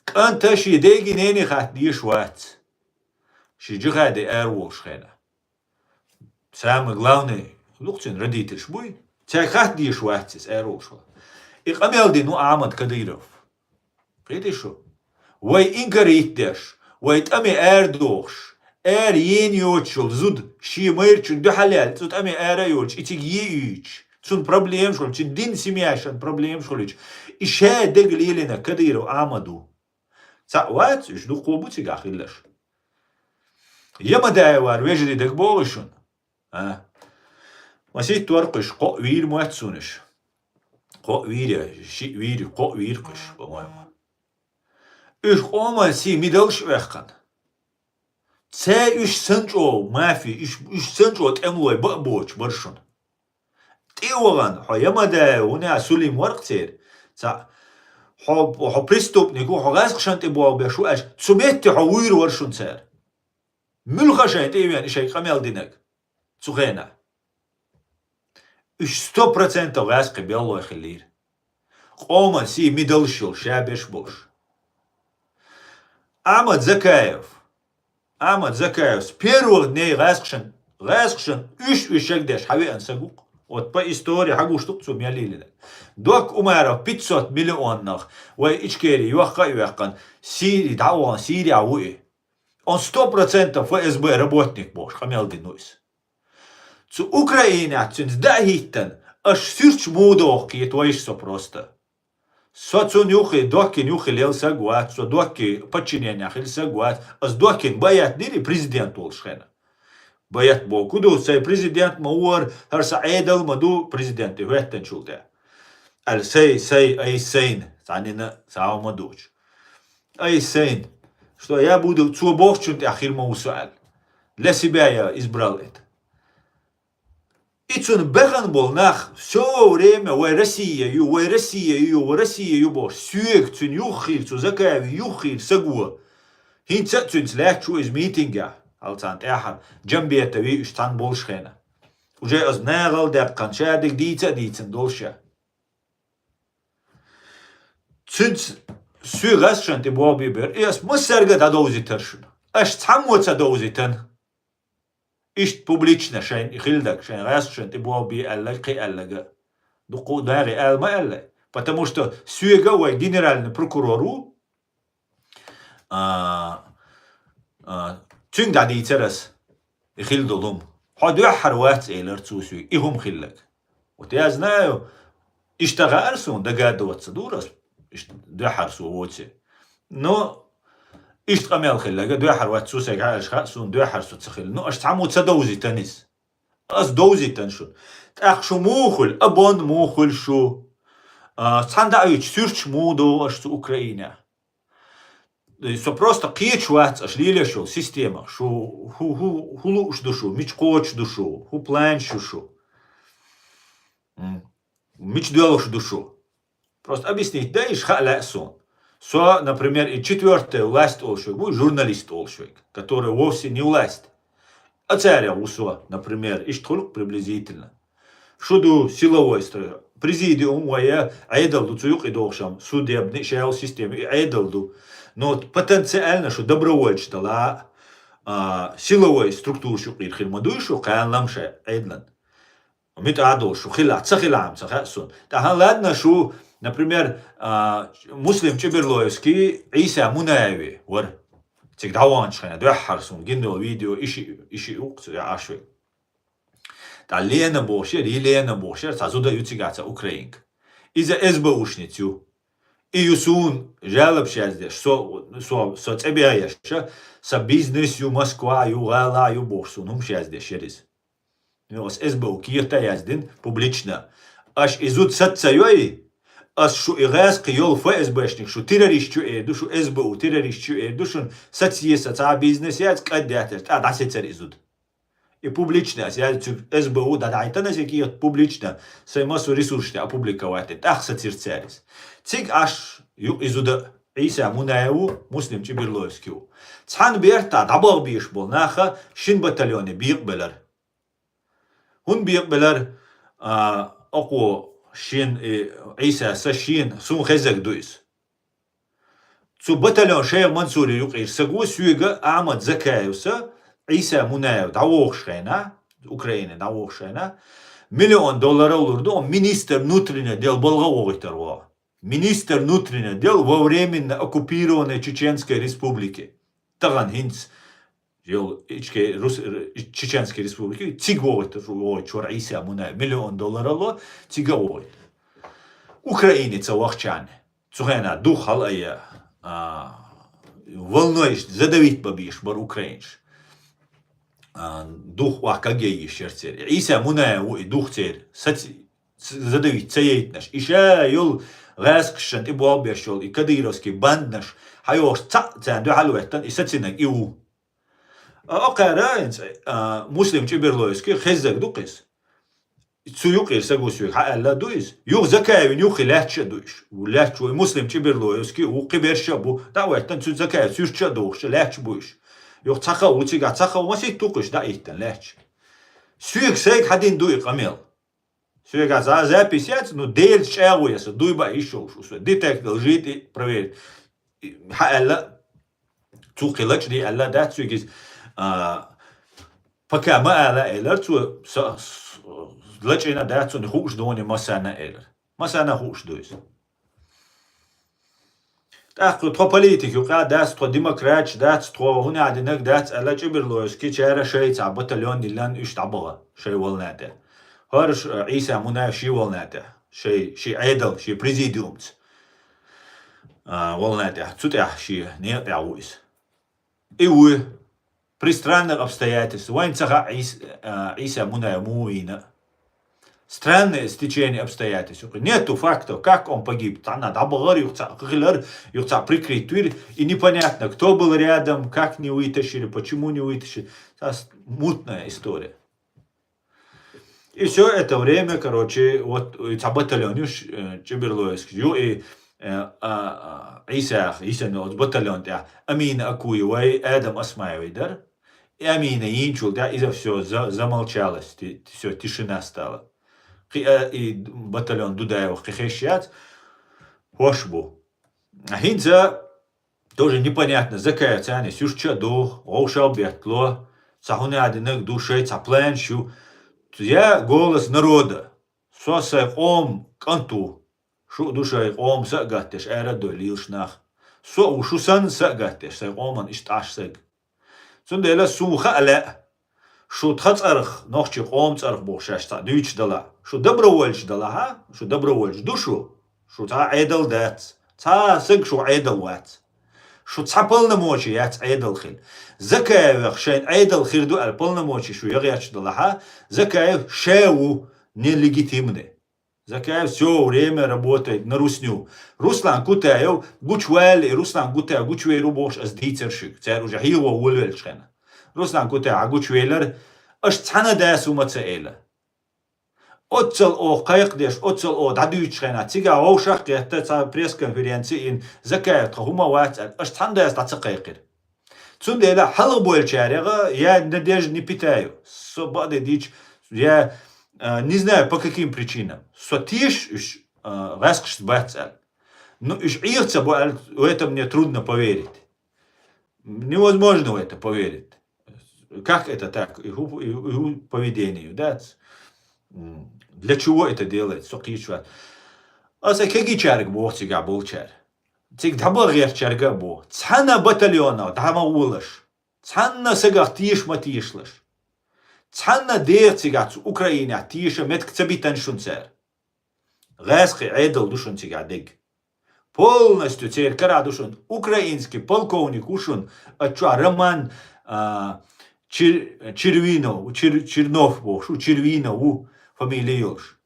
КӀанта шен дега, нене хатта дезаш вац. Шен джихаде ара волуш хенахь. Самое главное, лукхуьнан родительш буй, цаьрга хатта дезаш вац иза ара волуш вала. И къамел дина ву Ахьмад Кадыров. Кхетий шу? Вай инкарийта деш, вай тӀаме арадохуш, ара ена йоцуш йолу зуда шен майрачун дуьхьал яьлла, цу тӀаме ара а йоцуш, и цига е а йоьдуш, цунна проблемаш хуьлу, цуьнан динан семьяшан проблемаш хуьлуьйтуш, и ша дега лелийна Кадыров Ахьмад ву. Цхьаъ вац, уьш дуккха бу цигахь хилларш. Ямадаевара вежарий дага боху шуна? А? Масийтта вара кхуьш, кхоъ вийр моьтту суна уьш. Кхоъ вийр я, шиъ вийр, кхоъ вийр кхуьш, по-моему. Уьш къоман сий мидалш а ваьккхина. Цаьрга уьш санна чӀогӀа мафи, уьш, уьш санна чӀогӀа тӀемалой бан а боцуш бара шуна. ТӀе а вахана, хьо Ямадаев ву, нана Сулим вара-кх церан. Цхьаъ, хьо, хьо преступник ву, хьо гӀазкхашна тӀе болх беш ву аьлча, цу метте хьо вуьйр вара шуна цара. Муьлха шайна тӀе а веана, и шайга къамел динарг цу хенахь. Уьш сто процентов гӀаьскхи беллой хиллера. Къоман сий мидалш йолуш, ша берш болуш. Ахьмад Закаев. Ахьмад Закаев с первых дней гӀаьскхашан, гӀаьскхашан уьш-уьш шаг деш хьан веана саг ву-кх. Вот по истории хьан гуш ду-кх цо мел лелийнарг. Докка Умаров пятьсот миллионнах вай Ичкери йоккха а йоьккхина, Сири дӀа а вахана, Сирия ву и. Он сто процентов Ф С Б работник бохуш, къамел дина ву иза. Цу Украинехь цуьнца даа хӀиттана, аша суьрташ муха доху кхета вайша со просто. Со цунна юххе, Доккина юххе лела саг вац, со Докки подчиненехь хилла саг вац, аса Доккина байъат дира и президент волуш хенахь. Байъат боху ду, сайн президент ма ву хӀара, хӀара сан Ӏедал ма ду президент и хӀоьттинчул тӀаьхьа. Аьлла, сай, сай, ай сайна, цхьаннина схьа ма дуучу. Ай сайна, что я буду, цо бохучунна тӀехь хир ма ву со аьлла. Для себя я избрал это. И цунна баьхна болу нах всё время вай Россия ю, вай Россия ю, вай Россия ю бохуш, соьга цуьнан юххера, цу Закаевн юххера саго. ХӀинца а цуьнца лаьтташ ву иза митингехь, хьал царна тӀаьххьара, Джамбетови уьш цхьаьна болуш хенахь. Уже аса нахала даьккхина, ша дерг дийца а дийцина долуш ша. Цуьнца соьга гӀаскхашна тӀе болх бе бер, и ас массаьрга дӀадовзийтар шуна. Аш цхьаммо ца довзийтан. Иштта публично шайн и хилла дерг, шайн гӀаскхашна тӀе болх бе аьлларг, кхин аьлларг. Дукха дагӀе ала ма аьллай. Потому что соьга вай генеральный прокурор ву, а, а, цуьнга дӀадийцар ас и хилла долу хӀума. Хьо дуьххьара вац элира цо соьга, и хӀума хилларг. Вот я знаю, иштта хаьара суна, дагадовца дура ас, иштта дуьххьара со воций. Но иштта къамел хилларг дуьххьара вац, цо сайга хьаьжча хаьа суна, дуьххьара со ца хилла. Ну, аш цхьаммо ца довзийтан иза. Ас довзийтан шуна. ТӀаккха шу муха хуьлу, а бон муха хуьлу шу? А, цхьана даьӀахкачу суьрташ муха догӀу аш цу Украинехь? Со просто кхеташ вац аш лелош йолу системах. Шу хӀу, хӀу, хӀу лууш ду шу, мича кхочуш ду шу, хӀу планаш ю шу? М, мича доьлхуш ду шу? Просто объяснить дай, иштта хаа лаьа суна. Со, например, и четвёртая власть олуш верг ву, журналист олуш верг, который вовсе не власть. А царех ву со, например, иштта хуьлу-кх приблизительно. Шу ду силовой строй. Президиум вай Ӏедал ду, цу юкъа догӀуш-м судебный, шаьлла система, и Ӏедал ду. Но потенциально шу добровольча дала, а, силовой структураш юкъера хир ма дуй шу, кхана лам шайн Ӏедалан. МуьтӀахь долуш шу хилахь, ца хилахь-м ца хаьа суна. ТӀаккха ладна шу, например, а, Муслим Чеберлоевский Ӏийса Мунаеви вара. Цига дӀаваханчу хенахь дуьххьара суна гина йолу видео, и шиъ, и шиъ ву-кх цу Ӏаш верг. ТӀаккха Лена бохуш яра, Елена бохуш яра, цхьа зуда ю цигахь, цхьа украинка. Иза эс бэ ушница ю. И ю суна жалобаш яздеш, со, со, со цӀе бехьеш, сан бизнес ю, Москва ю, гӀала ю бохуш суна хӀумаш яздеш яра иза. Ну, ас эс бэ у кехат а яздина публично. Аш и зуда саца ца йой, ас шу и гӀаскхи йолу ФСБшник, шу террорист ю эр ду, шу эс бэ у террорист ю эр ду, шуна саца е сан цхьа бизнес яц, кӀаддаьтташ, тӀаккха дӀасецара и зуда. И публично ас яздина, цуьнга эс бэ у дӀадахьийтина ас и кехат публично, сайн массо ресурсашна опубликовать дина, тӀаккха сацира цара иза. Цига Ӏаш ю и зуда, Ӏийса Мунаев ву, Муслим Чеберлоевский ву. Цхьана бертахь дӀабаха безаш болу наха шина батальоне бекъабелара. ХӀунда бекъабелара, а, окхо шена, и, Ӏийса сан шена, суна хезарг ду иза. Цу батальон шайх Мансури юкъера саг ву, соьга Ахьмад Закаевс Ӏийса Мунаев дӀавохуш хенахь, Украине дӀавохуш хенахь, миллион доллар лур ду, министр внутренних дел балха вохуьйтур ву. Министр внутренних дел во временно оккупированной Чеченской Республике. Тахана хӀинца йолу Ичке-, Рус-, Чеченской Республике, цига вохуьйтур, вохуьйтуш вара Ӏийса Мунаев, миллион доллар ло, цига а вохуьйтур. Украине ца вахчарна. Цу хенахь дух хьала а я, а, волной задавить бан безаш бара украинаш. А, дух охьакаг яйиш яра церан. Ӏийса Мунаев ву и дух церан. Сац-, ц-, задавить ца яйтинарш. И ша йолу гӀаскхашна тӀе болх беш йолу и кадыровский бандаш, хьайогӀуш цхьаъ царна дуьхьал а веттан, и сацинарг и ву. А, окхара, хӀинца, а, Муслим Чеберлоевский хезарг ду-кх иза. Цу юкъера саг ву соьга хьааьлла ду иза. Юха Закаевн юххе лаьтташ а ду уьш. Лаьтташ ву и Муслим Чеберлоевский, ву кхиберш а бу. ДӀа а веттан, цу Закаев суьрташ а дохуш, лаьтташ а бу уьш. Юха цхьа хав ву цигахь, цхьа хав масийтта ву-кх уьш дӀа а йиттан лаьтташ. Соьга сайга хьадина ду и къамел. Соьга за-, запись яц, ну, Делаца чӀагӀо я сан, дуй баа йиш йолуш ву со. Детектор лжи тӀе проверить. И, хьааьлла, цу кхин лачкъаде аьлла дац соьга иза, а, пока ма ала элира цо, са, с-, лачкъийна дац цунна, хууш ду вайна массарна элира. Массарна хууш ду иза. ТӀаккха тхо политик юкъа дац, тхо демократаш дац, тхо хӀунда динарг дац аьлла, Чеберлоевский чара шайца батальон диллина уьш дӀабаха, шай волна тӀе. ХӀорш, а, Ӏийса Мунаев ши волна тӀе, шай, ши Ӏедал, ши президиумца, а, волна тӀе. Цу тӀехь ши некъа тӀехь ву иза. И ву при странных обстоятельствах. Вайн ца хаьа Ӏийс-, а, Ӏийса Мунаев муха вийна. Странное стечение обстоятельств. Нету фактов, как он погиб. Цхьанна дӀабахара, юха цхьаъ хилар, юха цхьаъ прикрыть вира. И непонятно, кто был рядом, как не вытащили, почему не вытащили. Цхьа с-, мутная история. И всё это время, короче, вот и цхьа батальон ю ш-, э, Чеберлоевский ю, и, э, а, а, Ӏийсах, йисина оцу батальон тӀехь Амина Акуевай, Адам Осмаевай дара. И Амина йийначул тӀехь иза всё за-, замолчалось, ти-, всё, тишина стала. Кхин, а, и батальон Дудаевах кхин хезаш яц, хӀорш бу. ХӀинца тоже непонятно, Закаев царна сюрча а ду, вовшал беттало, ца хӀуна динаг ду шай, ца план шу, я голос народа. Со сай къом кӀанту. Шу ду шай къом са а гаттеш, арадой лилш нах. Со у шу сан са а гаттеш, сай къоман ишташ саг. Цундела сун хаале, шу тха цӀарх, нохчи къом цӀарх боху шаьш цхьа дуьйцуш дала. Шу добровольч дала, ха? Шу добровольч ду шу? Шу цхьа Ӏедал дац. Цхьа саг шу Ӏедал вац. Шу цхьа полномочи яц Ӏедал хила. Закаевх шайн Ӏедал хир ду аьлла полномочи шу ягӀечу дала, ха? Закаев ша ву нелегитимный. Закаев всё время работает на русню. Руслан Кутаев гучваьлли, Руслан Кутаев гучвер ву бохуш ас дийцар шуьга. Цара уже хьийгӀо волавеллачу хенахь. Руслан Кутаев гучвелар, аша цхьана дас ву ма ца эла. Оццал оха кхайкхадеш, оццал оха дӀадуьйцучу хенахь, цигахь вовшах а кхетта, цхьа пресс-конференци йина, Закаев тхан хӀума вац аьлла, аша цхьана дас дӀа ца кхайкхира. Цундела хьалха болчарех я надежда не питаю. Со бакъдерг дийцича, я, а, не знаю, по каким причинам. Со теша уьш, а, гӀаскхашца бац аьлла. Ну, уьш Ӏеха ца бо аьлла, в этом мне трудно поверить. Невозможно в это поверить. Как это так? Их у-, и у-, и у поведение, да? М, для чего это делается? Со кхечу вац. Аса кегийчаьрга боху цигахь болчара. Цига дӀабаха гӀертачаьрга а боху. Цхьана батальонах дӀа ма волаш. Цхьанна сагах теша ма тешалаш. Цхьанна деха цигахь цу Украинехь теша меттиг ца битина шуна цара. ГӀаскхи Ӏедал ду шуна цигахь дерг. Полностью церан карахь ду шуна. Украинский полковник ву шуна, а чохь Роман, а, Чер-, Червинов, Чер-, Чернов бохуш ву, Червинов ву фамилия йолуш.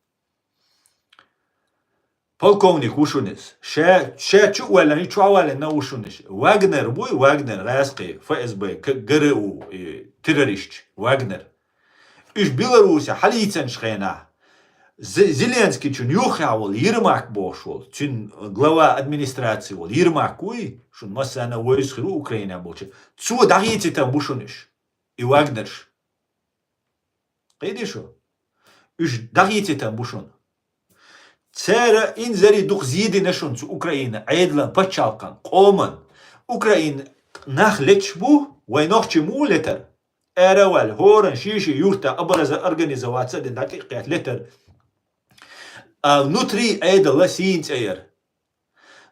Полковник ву шуна иза. Ша, ша чу а ваьллина, чохь а ваьллина ву шуна иза. Вагнер вуй, Вагнер, гӀаскхи, ФСБ, К-, ГРУ, и, террористаш, Вагнер. Уьш Беларусехь хьалийцинчу хенахь, З-, Зеленскийчун юххехь волу Ермак бохуш волу, цуьнан глава администрации волу Ермак вуй, шуна массарна а вевза хир ву Украинехь болчу. Цо дӀахийцитан бу шуна уьш, и вагнерш. Кхийди шу? Уьш дӀахийцитан бу шуна. Цара инзаре дукха зийдина шуна цу Украина Ӏедалан, пачхьалкхан, къоман. Украина нах леташ бу, вай нохчий муха летара? Ара а ваьлла, хӀоранна шен-шен юрта образа организоваться а дина, дӀатӀекхетта летара. А внутри Ӏедала сийна цӀе яра.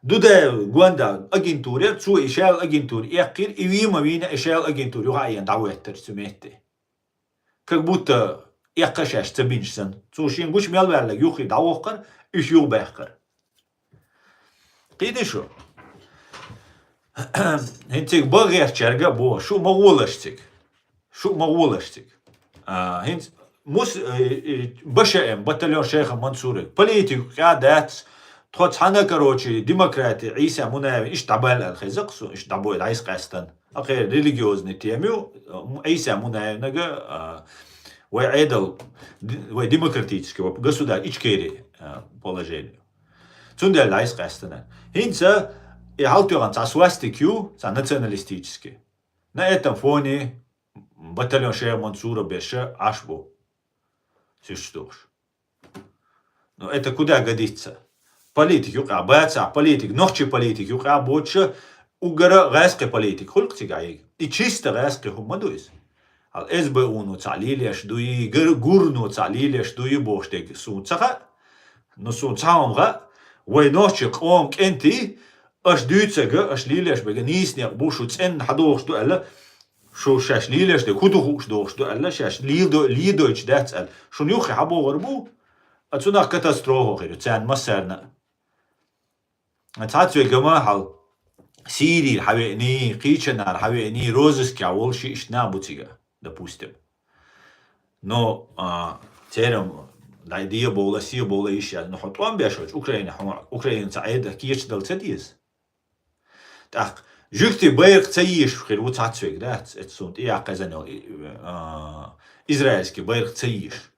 Дудаев гонда агентура яра, цо и шаьла агентура эккхира, и вийна ма вийна, и шаьла агентура юха а йина дӀахӀоьттира цу метте. Как будто эккха шаьш ца бинчу санна. Цо шен гучу мел ваьлларг юххе дӀавохкара, уьш юхабаьккхира. Кхийди шу? ХӀинца цига баха гӀертачаьрга а боху, шу ма гӀолаш цига. Шу ма гӀолаш цига. А, хӀинца Мус-, э, э, БШМ, батальон Шайха Мансура. Политику къа дац, тхо цхьана, короче, демократи, Ӏийса Мунаевна иштта дӀабаьлла аьлла хеза-кх суна, иштта дӀабой дӀайса къаьстина. Акхеран религиозный тема ю, Ӏийса Мунаевнага, а, вай Ӏедал, ди-, вай демократический, вай государ-, Ичкери, а, положение. Цундела дӀайса къаьстина. ХӀинца и хьалтоьхна цхьа свастик ю, цхьа националистический. На этом фоне батальон Шайха Мансура берш Ӏаш бу. Сирч дохуш. Но это куда годится? Политик юкъа бацахь, политик, нохчий политик юкъа боцуша, угара гӀаьскхи политик хуьлу-кх цигахь ега. И чисто гӀаьскхи хӀума ма ду иза. Хьал СБУ-но цхьаъ лелош дуй, гур-, гурно цхьаъ лелош дуй бохуш дерг суна ца хаьа. Но суна цхьа хӀума хаьа, вай нохчий къоман кӀентий, аша дуьйцург, аша лелош берг нийса некъ бу, шу цӀенна хьадохуш ду аьлла, шу шаьш лелош дерг хӀун ду хууш дохуш ду аьлла, шаьш лелдо-, лелдойтуш дац аьлла, шуна юххе хьабогӀур бу, а цунах катастрофа хир ю царна массарна а. Цхьацца вегама хьал Сирийра хьавеъний, кхечанара хьавеъний, розыскехь волуш иштта нах бу цига, допустим. Но, а, церан дай де бовла, се бовла йиш яц. Но хьо тӀом беш волчу Украина, хьо Украина ца Ӏеда кечдала ца деза. ТӀаккха жуьгти байракх ца йийш хир ву цхьацца вега, дац? Эцу суна тӀеяьккхазан йолу, и, а, израильский байракх ца йийш.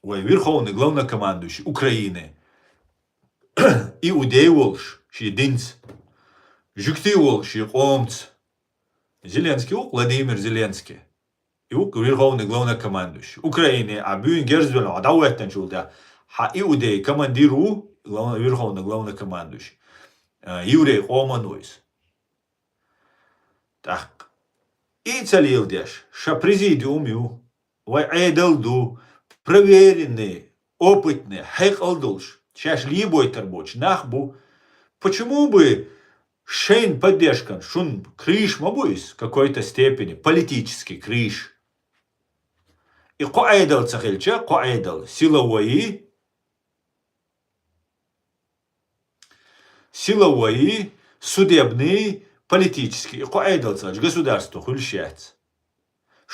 Вай верховный главнокомандующий Украины, иудей волуш шен динца, жуьгти волуш шен къомца. Зеленский ву, Владимир Зеленский. И ву верховный главнокомандующий. Украине а буьйна герз велахь, дӀахӀоьттинчул тӀаьхьа, хьан иудей командир ву, главный, верховный главнокомандующий. а, еврей къоман ву иза. ТӀаккха и ца леладеш, ша президиум ю, вай Ӏедал ду, проверенный, опытный, хьекъал долуш, шаьш лебойтар боцу нах бу. Почему бы шайн поддержкан шун крыш ма бу иза в какой-то степени, политический крыш? И кхо Ӏедал ца хилча, кхо Ӏедал, силовой, силовой, судебный, политический, и кхо Ӏедал ца хилча, государство хуьлуш яц.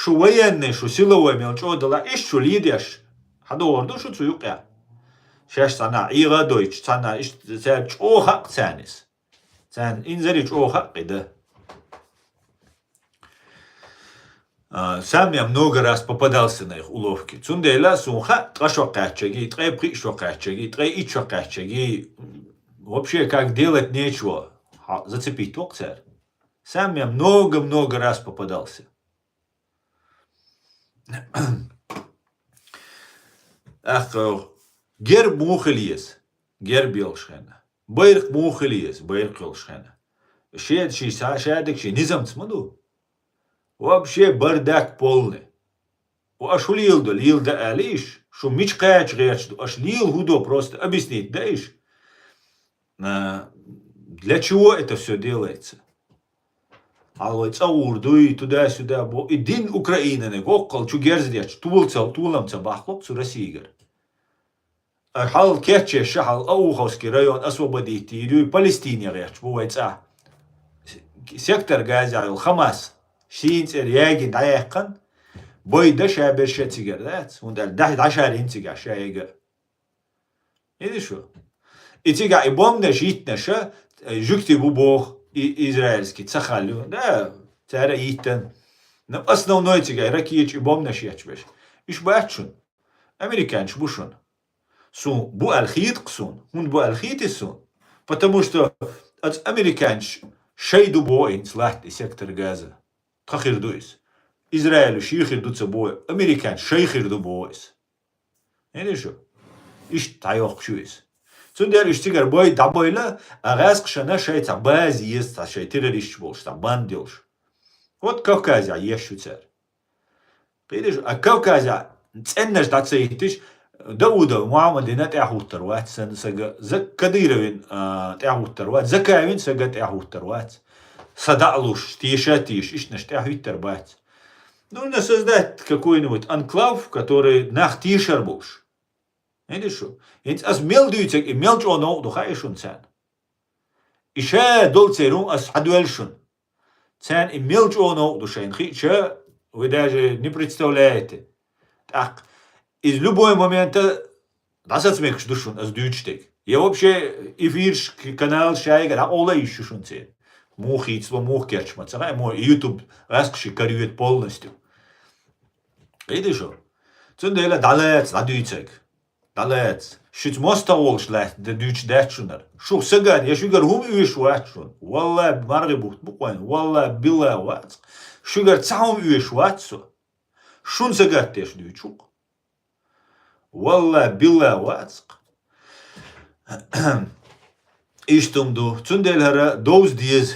Шу военный, шу силовой мел чӀогӀа дала, иштта шу лийдеш, хьадогӀур ду шу цу юкъехь. Шаьш цхьанна Ӏийгъа а дойтуш, цхьанна иштта цаьрга чӀогӀа хаьа царна иза. Царна инзаре чӀогӀа хаьа и дан. А, сам я много раз попадался на их уловки. Цундела сун хаьа, ткъа шо кхаьччаги, ткъе пхиъ шо кхаьччаги, ткъе итт шо кхаьччаги, вообще как делать нечего. Хьо-, зацепить воккху цара. Сам я много-много раз попадался. Ахка, герб муха хила еза? Герб йолуш хенна. Байракх муха хила еза? Байракх йолуш хенна. Шеда ши са-, шадерг ши низамца ма ду. Вообще бардак полный. Ва аша хӀун леладо, леладо алийша, шу мича кхача гӀерташ ду, аша лела хӀун до просто объяснить дайша. А, для чего это всё делается? Хьал вай цӀа гӀур дуй, туда-сюда бо. И дин Украинаниг воккхал чу герз детташ, тулам ца, тулам ца бахло цу Россигара. А хьал кечъеш ша хьал Ауховский район освободить йийр юй, Палестине гӀерташ бу вай цӀа. Сектор Газа йолу Хамас, шийна цӀера ягийна дӀаяьккхина, бойда ша берш а цигара дац, хӀунда аьлча дӀа-, дӀашарйина цигахь ша яга. Иди шу. И цигахь и бомбанаш йиттинаша, э, жуьгти бу боху, и израильский ца хала ю. Да, цара а йиттина. Но основной цигахь ракеташ и бомбанаш етташ берш. Уьш бац шуна. Американцаш бу шуна. Сун бу аьлла хийтакх суна. ХӀунда бу аьлла хийти суна? Потому что аса американцаш шай ду боху хӀинца латта и сектор Газа. Тхан хир ду иза. Израилю шен хир ду ца боху, американцаш шай хир ду боху иза. Хьийна шу? Иштта дӀайоккхуш ю иза. Цундела уьш цигара бой дӀабойла, а гӀаьскхашна шайн цхьа база еза, цхьа шайн террористаш болуш, цхьа банда йолуш. Вот Кавказехь еш ю цара. Кхидиш, а Кавказехь цӀеннаш дӀа ца йиттиш, Даудов Мухьаммадина тӀаьхьахӀуттур вац, сан сага, За-, Кадыровин, а, тӀаьхьахӀуттур вац, Закаевин сага тӀаьхьахӀуттур вац. Са дӀа а луш, теша а тешаш, ишттанаш тӀаьхьахӀуттур бац. Нужно создать какой-нибудь анклав, который нах тешар болуш. Хьийна шу? ХӀинца ас мел дуьйцург, и мел чӀогӀа новкъа ду хаьий шуна царна? И ша долу церан ас хьадоьлла шуна. Царна и мел чӀогӀа новкъа ду шайна хиъча, вы даже не представляете. ТӀаккха иза любой момента дӀасаца мегаш ду шуна ас дуьйцуш дерг. Я вообще эфирш, к-, каналш шайга дӀакъовла йиш ю шуна церан. Муха хийцало, муха кечма ца хаьа, мо и YouTube гӀаьскхашка карайоьду полностью. Кхидиш шу? Цундела дӀалаца, дӀадуьйцург. ДӀалаца. Шуьца мостагӀа волуш лаьтта де дуьйцуш дац шунара. Шух сагана, я шуьгара хӀума оьшуш вац шуна. Валлай, маргӀи бутт бу кхойна. Валлай, билла вац. Шуьгара цхьа хӀума оьшуш вац со. Шуна сагатдеш дуьйцуш ву-кх. Валлай, билла вац-кх. Иштта хӀума ду. Цундела хӀара довза деза.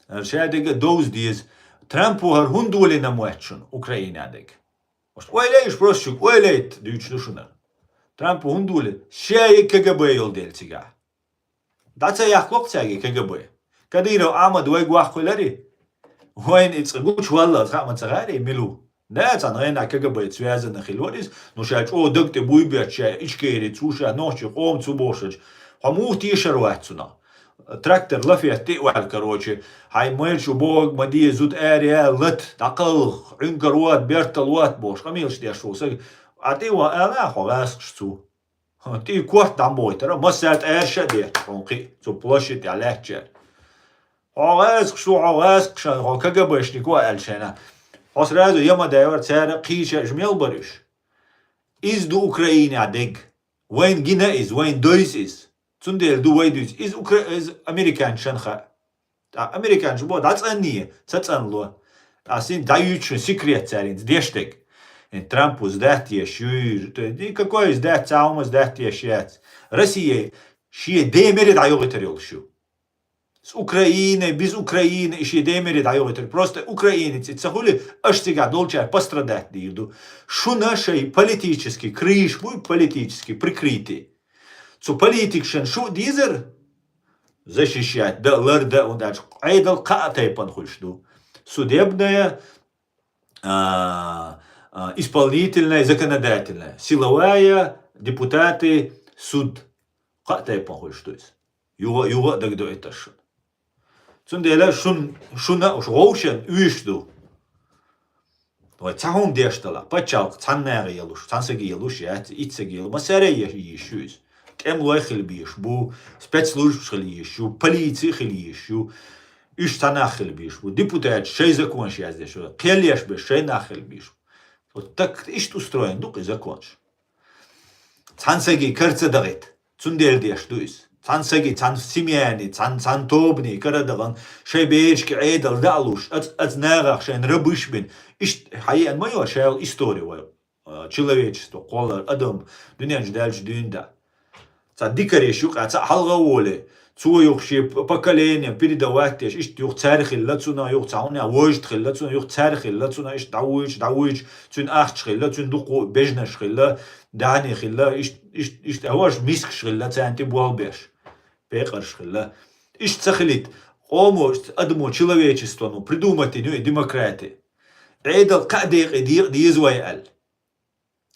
ХӀара шадерг а довза деза. Трампо хӀара хӀунда долийна моьтту шуна, Украинан дерг? Ойла йиш просто шуьга, ойла йита дуьйцуш ду шуна. Трампо хӀунда долийна? Ша и КГБ йолу дела цигахь. ДӀа ца яхло-кх цаьрга и КГБ. Кадыров Ахьмад вайга ваккхавеларий? Вайна и цкъа гучуваллалц хаа ма ца хаьарий, мила ву? Да, цхьана гӀайна КГБ-ца связана хилла вара иза, ну ша чӀогӀа даг тӀе буй бетташ, ша Ичкери цу, ша нохчий къоман цу бохуш. Хьо муха тешар вац цунах? Трактор лафет тӀе а ваьлла, короче, хьайн майрачу бохург ма де, зуда аре а лата, дӀакхалха, Ӏуьнкар ват, бертал ват бохуш, къамелаш деш волу сага. А тӀе а ван ала хьо гӀаскхаш цу. ХӀан, тӀе корта дӀа ма бойтара, массаьрга тӀаьрша а детташ, хьуна кхин а цу площадь тӀехь лаьттачара. Хьо гӀаскхаш ву, хьо гӀаскхаш, хьо КГБшник ву аьлла шайна. Хьо сразу я ма дай вара, цара кхийча уьш мел бара уьш. Иза ду Украинехь дерг. Вайна гина иза, вайна дойза иза. Цундела ду вай дуьйцу. Иза укра-, иза американчашна хаьа. Ткъа американчо боху, дӀацӀанне, ца цӀанло. Ткъа син дӀаюьйцу шуна секрет цара хӀинца деш дерг. ХӀинца Трампо сдать еш юй, то есть никакой сдать, цхьа хӀума сдать еш яц. Россия шен ден мере дӀайохийтар йолуш ю. С Украиной, без Украины, и шен ден мере дӀайохийтар. Просто украинец и ца хуьлий, аша цигахь долчара пострадать дийр ду. Шуна шайн политический крыша буй, политический прикрытие. Цу политикашна шу а дезара защищать, дан а, лардан а, хӀунда аьлча Ӏедал кхаа тайпана хуьлуш ду. Судебная, а, а, исполнительная, законодательная, силовая, депутаты, суд. Кхаа тайпана хуьлуш ду иза. Юха, юха а дагадоуьйту ас шуна. Цундела шун, шуна а уьш вовшен уьш ду. Вай цхьа хӀума деш далахь, пачхьалкх цхьана наха ялуш, цхьана сага ялуш яц, итт сага ялуш, массаьрга а е-, йиш ю иза. ТӀемалой хила безаш бу, спецслужбаш хила йиш ю, полици хила йиш ю. Уьш цхьа нах хила безаш бу, депутаташ шайн законаш яздеш, кхел еш берш шайн нах хила безаш бу. Вот так иштта устроен ду-кх и законаш. Цхьана сага кара ца дахийта. Цундела деш ду иза. Цхьана сага, цхьана семьяни, цхьана, цхьана тобани кара а дахана, шайн берашка Ӏедал дӀа а луш, аца, аца нахах шайна рабыш а бина. Иштта хьаеана ма ю шайолу истори вай, а, человечество, кхоллар, адам, дуьнен чу даьллачу дуьйна дӀа. Цхьа дикариш юкъа цхьаъ хьалха а волий, цо юха шен п-, поколение передавать деш, иштта юха цаьрга хилла цунах, юха цхьа хӀунда вожда хилла цунах, юха цаьрга хилла цунах, иштта дӀавуьйчу, дӀавуьйчу, цуьнан ахча хилла, цуьнан дукха бежанаш хилла, даьхни хилла, иштта, иштта, иштта, хӀорш мискаш хилла, царна тӀе болх беш, пекъарш хилла. Иштта ца хилийта, къомо, адамо, человечествоно придумать йина ю и демократия. Ӏедал кхаа декъе декъа деза вай аьлла.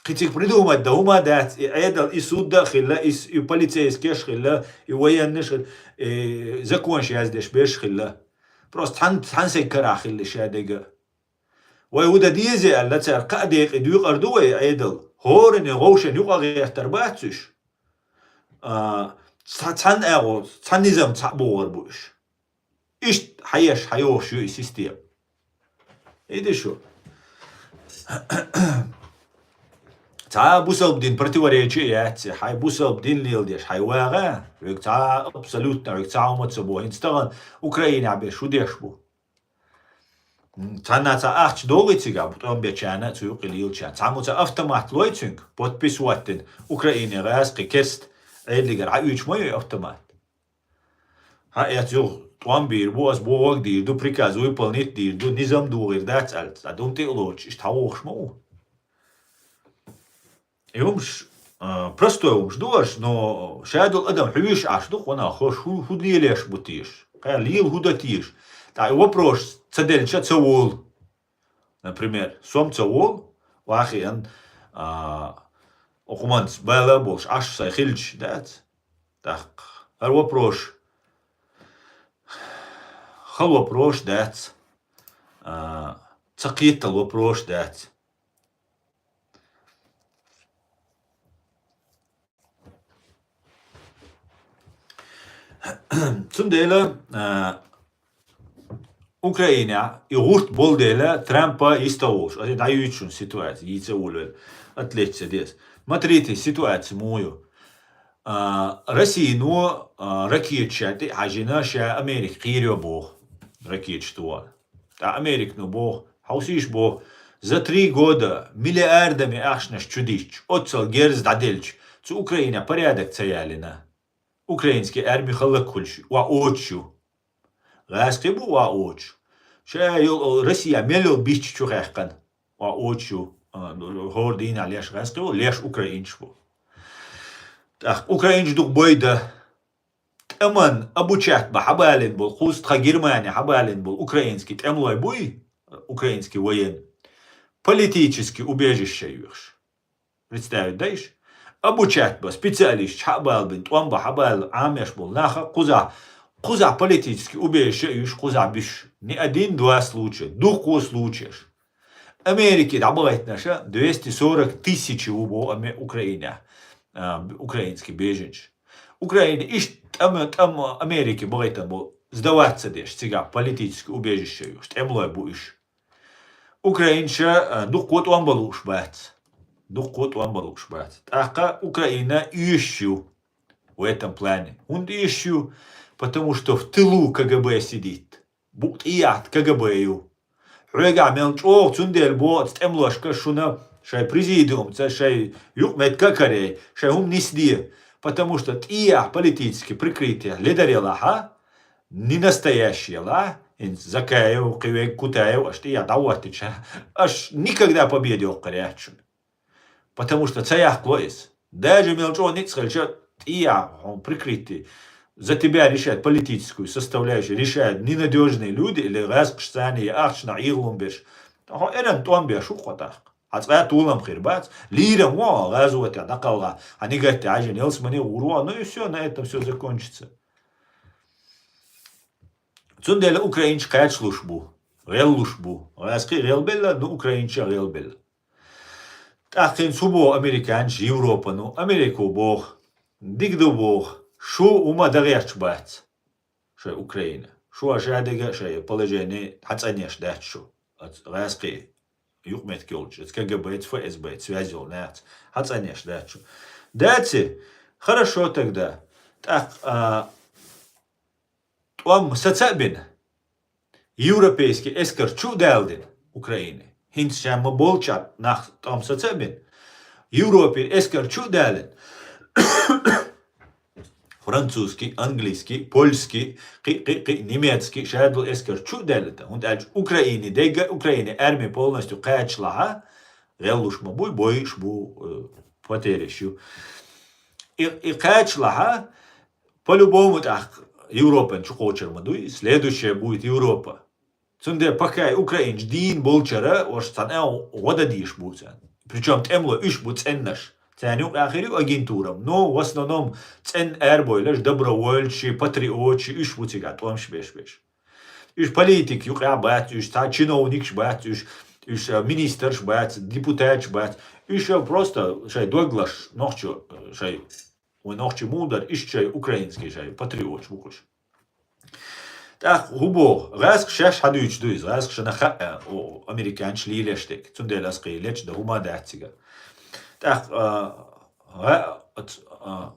Кхин цига придумать дан хӀума а дац, и Ӏедал, и суд а хилла, и с-, и полицейскеш а хилла, и военнаш а, и законаш яздеш берш а хилла. Просто цхьана, цхьана сага карахь хилла ша дега. Вай хӀун дан деза аьлла, цара кхаа декъе дуьйкъур ду вай Ӏедал. ХӀоранна вовшен юкъа гӀертар бац уьш. А, цхьа-, цхьана агӀо, цхьа низам цхьаъ богӀур бу уьш. Иштта хьаеш, хьайохуш ю и система. ХӀинца шу. Цхьа бусалба дин противоречие яц, хьайн бусалба дин леладеш, хьайн вагӀа, вега цхьа абсолютно, вега цхьа хӀума ца бо. ХӀинца тахана Украинехь беш шу деш бу. Цхьанна цхьа ахча догӀий цигахь, тӀом бечарна а, цу юкъе лелачарна. Цхьаммо цхьа автомат лой цуьнга, подпись хӀоттийна, Украине гӀазкхи керст Ӏедалгара хьаоьцуш ма ю и автомат. Хьан эцна юха тӀом бийр бу, ас бохург дийр ду, приказ выполнить дийр ду, низам дохийр дац аьлла, цкъа дум тӀе а лоцуш, иштта хьан вохуш ма ву. И хӀумаш, а, простой хӀумаш ду аша, но шадолу адам хьуьйсуш Ӏаш ду, къонах, хӀорш хӀу-, хӀу лелош бу теша? Кхин лела хӀу дан теша? ТӀаккха и вопрос ца делча ца волу. Например, со-м ца волу, вахиан, а, окху манца бала а болуш Ӏаш сайн хилча, дац? ТӀаккха хӀара вопрос, хала вопрос дац, а, ца кхетал вопрос дац. Цундела, а, Украинехь и гӀурт болу дела, Трампа йистехь волуш, аса дӀаюьйцу шуна ситуация, йийца а волавелла, отличца деза. Смотрите, ситуация муха ю. А, Россино, а, ракеташ ша тӀе а хьаьжжина, ша Америка кхийр ю боху, ракеташ тохар. ТӀаккха Американо боху, хьовсийша боху, за три года миллиардами ахчанаш чу дитча, оццал герз дӀаделча, цу Украинехь порядок ца ялийна. Украинский арми хӀаллакьхуьлуш, охьаоцуш ю. ГӀазкхий бу охьаоцуш. Ша йолу Россия мел йолу битта чу хаьккхина. Охьаоцуш ю, а, хӀора дийнахь леш гӀазкхий бу, леш украинцаш бу. ТӀаккха украинцаш дукха бойда. ТӀеман обучать бан хьабалийна болу, кхуза тхан Германи хьабалийна болу украинский тӀемалой буй, украинский военный, политический убежище йоьхуш. Представить дайша? Обучать бан специалисташ хьабалбина, тӀом бан хьабалла Ӏамош болу нах а кхузахь, кхузахь политический убежище а йоьхуш, кхузахь буьсуш. Не один, два случая, дуккха случаеш. Америке дӀабахийтинарш двести сорок тысяч ву боху аме-, Украинехь, а, украинский беженцаш. Украина иштта тӀам, тӀам Америке бахийтина бу, сдаваться деш, цигахь политический убежище йоьхуш, тӀемалой бу уьш. Украинцаша, а, дуккха тӀом бан лууш бац. Дуккха тӀом бан лууш бац. ТӀаккха Украина оьшуш ю в этом плане. ХӀунда оьшуш ю? Потому что в тылу КГБ сидит. Букъ тӀехьа КГБ ю. Хьоьгахь мел чӀогӀа, цундела боху оцу тӀемалошка шуна шайн президиумца, шайн юкъаметтиг а карий, шайн хӀума нисде. Потому что тӀехьа политически прикрытие ледар елахьа, не настоящий елахь, хӀинца Закаев, кхиверг Кутаев, аш тӀехьа дӀахӀоттича, аш никогда победа йоккхур яц шуна. Потому что ца яккхало иза. Даже мел чӀогӀа ницкъ хилча, тӀехьа хьуна прикрытие, за тебя решают политическую составляющую, решают ненадёжные люди или гӀаскхаш царна я ахчанах Ӏехалун берш. Хьо эран тӀом беш хӀу кхо тӀаккха. Хьан цкъа толам хир бац, лийрам во гӀазотехь дӀакхалха, хьан нигатте Ӏажина ялсмане гӀур во, ну и всё, на этом всё закончится. Цундела украинча кхачалуш бу, гӀеллуш бу. ГӀаскхий гӀелбелла, ну украинча гӀелбелла. ТӀаккха хӀинца хӀу боху американча Европа, ну, Америко боху, дика ду боху, шу хӀума дагӀерча бац. Шай Украина. Шу аша а дега шай положение хьацӀанеш дац шу. Ац гӀаскхий юкъаметтиг йолчу, ац КГБ-ца, ФСБ-ца связь йолу нахаца хьацӀанеш дац шу. Даци, хорошо тогда. ТӀаккха, а, тӀом саца а бина, европейский эскар чу а далдина Украине. ХӀинца ша ма болча нах тӀом саца а бина, Европе эскар чу а далина. Французский, английский, польский, кхи, кхи, кхи, немецкий, шадолу эскар чу а даьлла тӀа. ХӀунда аьлча Украине, дегга Украине арми полностью кхачалахьа, гӀеллуш ма буй, бойуш бу, э, потеряш ю. И, и кхачалахьа, по-любому тӀаккха Европан чу кхочур ма дуй, следующая будет Европа. Цундела пока и украинчу дийна болчара, ош цхьана гӀо дан дийш бу царна. Причем тӀемло уьш бу цӀеннаш. Царна юкъахь хир ю агентура, но в основном цӀенна арабойлаш, добровольчи, патриотчи, уьш бу цигахь тӀомаш беш беш. Уьш политик юкъахь бац, уьш цхьа чиновникаш бац, уьш, уьш, а, министрш бац, депутаташ бац. Уьш, а, просто шай доглаш, нохчо, шай Вайн нохчий муха дара, иштта шай украинский шай патриоташ бу уьш. ТӀаккха хӀу боху, гӀаьскхаша шаьш хьадуьйцуш ду иза, гӀаьскхашна хаьа, о, американчаш лелаш дерг. Цундела ас кхин лечу дан хӀума дац цига. ТӀаккха, а, гӀа-, оц-, а,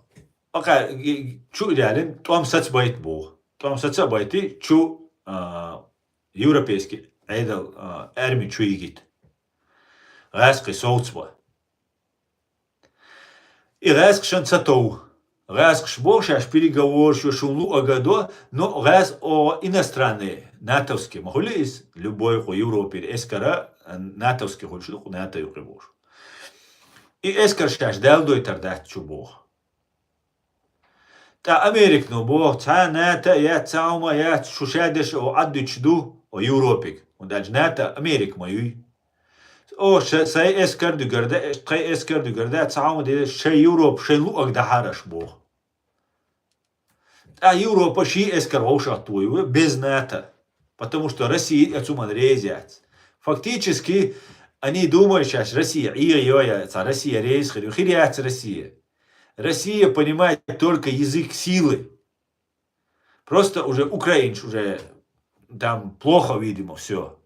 акха, и, чу а ялина, тӀом саца байта боху. ТӀом саца а байти, чу, а, европейский Ӏедал, а, арми чу йигита. ГӀаьскхий совцабан. И гӀаьскхашна ца тов. ГӀаьскхаша боху шаьш переговораш ю, шун луъага до, но гӀаьс-, о, иностранный, натовский ма хуьлу иза, любой кху Европера эскара, натовский хуьлуш ду, кху НАТО юкъе бохуш. И эскар шаьш даьлла дойтар дац чу боху. ТӀа Американо боху, цхьа НАТО а яц, цхьа хӀума а яц, шу шадерш о Ӏаддуьтуш ду, о Европиг. ХӀунда аьлча НАТО Америка ма юй. О, ша-, сайн эскар дуьгар да, тхайн эскар дуьгар да, цхьа хӀума де, шайн Европа, шайн луъаг дахьараш боху. ТӀа Европа ший эскар вовшахтуй ву, без НАТО. Потому что Россия а цуман реза яц. Фактически, они думают, сейчас Россия, Ӏийгъа йо я, цхьа Россия реза хир ю. Хир яц Россия. Россия понимает только язык силы. Просто уже украинцы уже там плохо, видимо, все.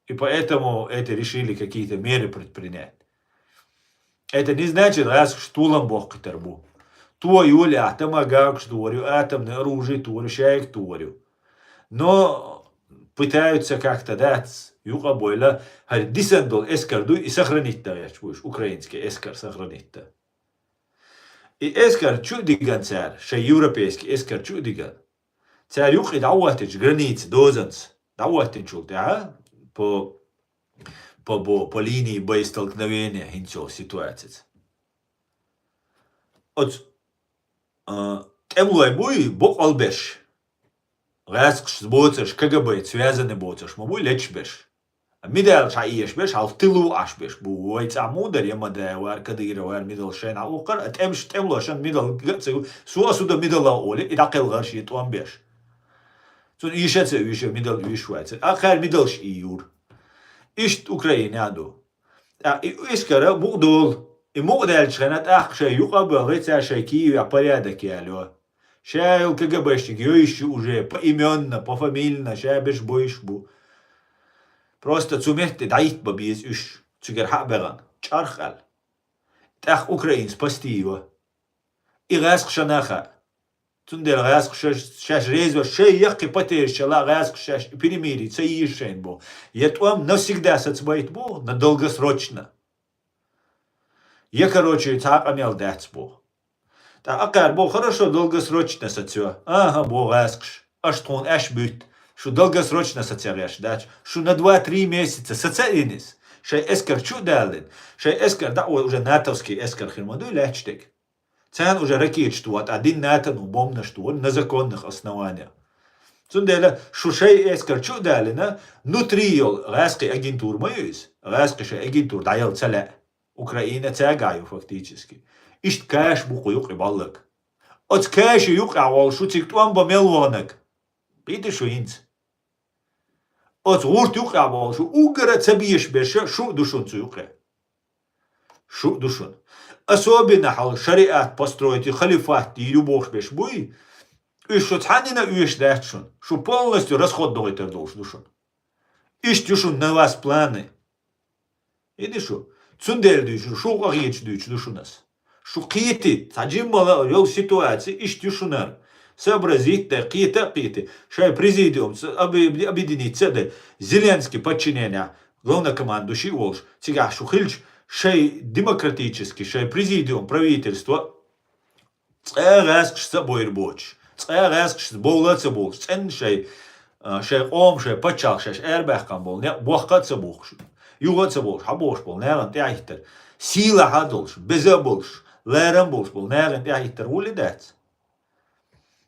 И поэтому это решили какие-то меры предпринять. Это не значит, гӀаьскхаша толам боккхуьйтур бу. Тойоле а, томагавкаш тойо, атомный оружие тойо, шайга тойо. Но пытаются как-то дац, юкъа а бойла, хӀара дисина долу эскар дуй, и сохранить дан гӀерташ бу уьш, украинский эскар сохранить дан. И эскар чу а диган цара, шайн европейский эскар чу а диган. Цара юкъе дӀахӀоттича граница дозанца, дӀахӀоттинчул тӀаьхьа по, по, по, по линии боестолкновения хӀинца йолу ситуацица. Оцу, а, тӀемалой буй бокъал берш. ГӀаьскхашца боцурш, КГБ-ца связанный боцурш ма буй лечбеш. Медалаш хьаэшбеш, хьалха тылу Ӏаш беш бу. Вай цӀа муха дара, Ямадаев вара, Кадыров вара медалш шайна хьаухкар, а тӀемаш, тӀемалошна медал га а ца ю. Со а су дан медала олий, и дӀакхелхар шен тӀом беш. Цунна ийша а ца уьйша, медал уьйш вац. А кхара медалш ийюра. Иштта Украинехь ду. ТӀаккха и эскара мукъа долу. И мукъа даьллачу хенахь тӀаккха шайн юкъа а бахий, цара шайн Киевехь порядок ялайо. Ша йолу КГБшник йойуш ю уже, поименно, пофамильно, ша берш бойуш бу. Просто цу метте дӀайитта бан беза уьш, цигара хьа а баьхна, чӀарх аьлла. ТӀаккха украинца пасти йо. И гӀаьскхашна а хаьа. Цундела гӀаьскхаша шаьш реза веш, шайн яккхий потеряш ла гӀаьскхаша шаьш перемирие ца йийша шайна боху. Я тӀом навсегда сацабайта боху, на долгосрочно. Я, короче, цхьа а къамел дац боху. ТӀаккха кхаьра бо: «Хорошо, долгосрочно сацо». «Аха, — бо гӀаскхаш, — аша тхуна аьш буьтта, шу долгосрочно саца гӀерташ дац, шу на два-три месяца саца а йинас, шайн эскар чу а даллина, шайн эскар дӀа а вай, уже натовский эскар хир ма дуй лаьтташ дерг. Царна уже ракеташ тоху, тӀаккха дина натано бомбанаш тоху на законных основаниях. Цундела шу шайн эскар чу а даллина, внутри йолу гӀаскхийн агентура ма ю иза, гӀаскхийн шайн агентура дӀаяла ца лаьа. Украина цаьргахь ю фактически. Иштта каша бу кху юккъе бӀоллаг. Оцу каша юккъехь волу шу цига тӀом бан мел ваханаг». Кхийтий шу хӀинца? Оцу гӀурт юккъехь болу шу уггара ца безаш берш шу а ду шуна цу юккъе. Шу а ду шуна. Особенно хьал шариат построить, халифат дийр ю бохуш берш буй, уьш шу цхьаннина а оьшуш дац шуна. Шу полностью расход дохуьйтур долуш ду шуна. Иштта ю шуна на вас планы. Иди шу. Цундела дуьйцур, шу къахеташ дуьйцуш ду шуна ас. Шу кхетий, цхьа жиммала йолу ситуаци иштта ю шунара. Сообразить дай, кхета а кхетий. Шайн президиум ца-, оби-, объединиться а дай. Зеленский подчинениях, главнокомандующий а волуш, цигахь шу хилча, шайн демократический, шайн президиум, правительство, цкъа а гӀаскхашца а бойр боцуш, цкъа а гӀаскхашца бовла а ца бовлуш, цӀенна шайн, а, шайн къоман, шайн пачхьалкх шаьш арабаьккхина болу некъ бохка а ца бухкуш, юха а ца бохкуш, хьан бохуш болу нахана тӀаьхьахӀиттар, сийлахь а долуш, беза а болуш, ларам а болуш болу нахана тӀаьхьахӀиттар вули дац?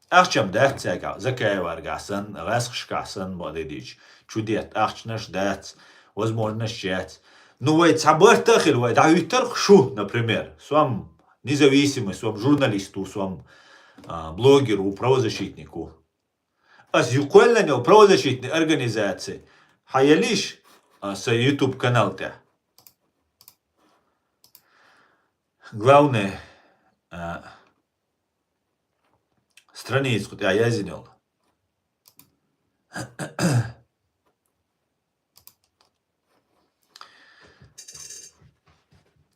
Ахчам дац цаьргахь, Закаеваргахь санна, гӀаскхашкахь санна, бакъдерг дийцича, чу детта ахчанаш дац, возможносташ яц. Ну, вай цхьа барт а хила, вай дӀахӀуьттура шу, например, сом независимый, сом журналист ву, сом, а, блогер ву, правозащитник ву. Ас ю-, кхоьллина йолу правозащитный организаци хьан ялийша, а, сан YouTube канал тӀехь. Главное, а, страница кху тӀехь яздина йолу.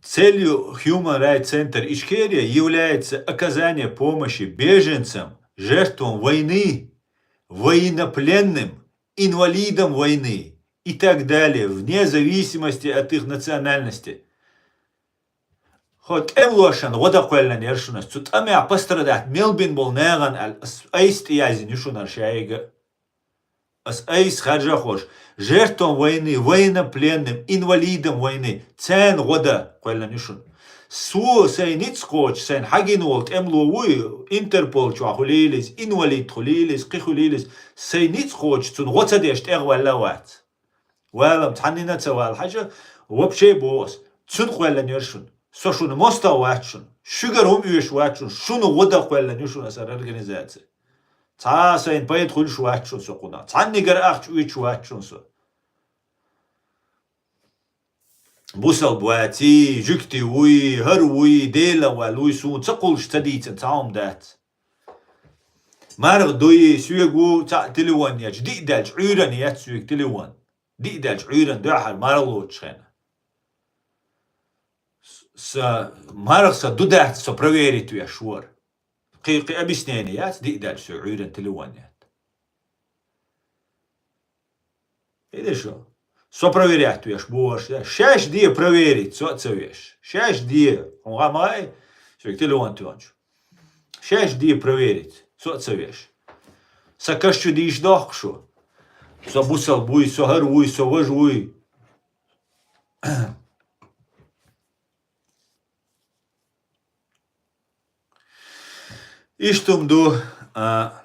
Целью Human Rights Center Ичкерия является оказание помощи беженцам, жертвам войны, военнопленным, инвалидам войны и так далее, вне зависимости от их национальности. Хьо тӀемалошна гӀо дан кхоьллина яра шуна ас, цу тӀамехь пострадать мел бина болу нахана аьлла, ас айса тӀеяздина ю шуна шайга. Ас айса харжа а хууш, жертвам войны, военнопленным, инвалидам войны, царна гӀо дан кхоьллина ю шуна. Со сайн ницкъ кхочуш, сайна хьагина волу тӀемало вуй, Интерпол чохь хуьлийла иза, инвалид хуьлийла иза, кхин хуьлийла иза, сайн ницкъ кхочуш, цунна гӀо ца деш тӀехваьлла а вац. Валам цхьаннина а ца вала хьажа, вообще боху ас, цунна кхоьллина яра шуна. Со шуна мостагӀа вац шуна, шуьгара хӀума оьшуш вац шуна, шуна гӀо дан кхоьллина ю шуна аса организаци. Цхьа а сайна пайда хуьлуш вац шуна со кхунах, цхьаннигара ахча оьцуш вац шуна со. Бусалба ваций, жуьгтий вуй, хӀара вуй, Делан ваьлла вуй, суна ца кхуллуш ца дийцина цхьа хӀума дац. Марха дуй, соьга ву, цхьаъ телефон ечу, диъ даьлча Ӏуьйранна ецна соьга телефон. Диъ даьлча Ӏуьйранна дуьххьара марха лоцуш хенахь. С-, сан марха сан ду дац со проверить веш вара. Кхин, кхин объяснение яц, диъ даьлча соьга Ӏуьйранна телефон етта. Видишь, со проверять веш бохуш, шаьш де проверить, со а ца веш. Шаьш де, хьуна гӀа ма хаьа, соьга телефон тоьхначу. Шаьш де проверить, со а ца веш. Сан каш чу дийш дохку шу. Со бусалба вуй, со хӀара вуй, со важа вуй. Иштта хӀума ду, а,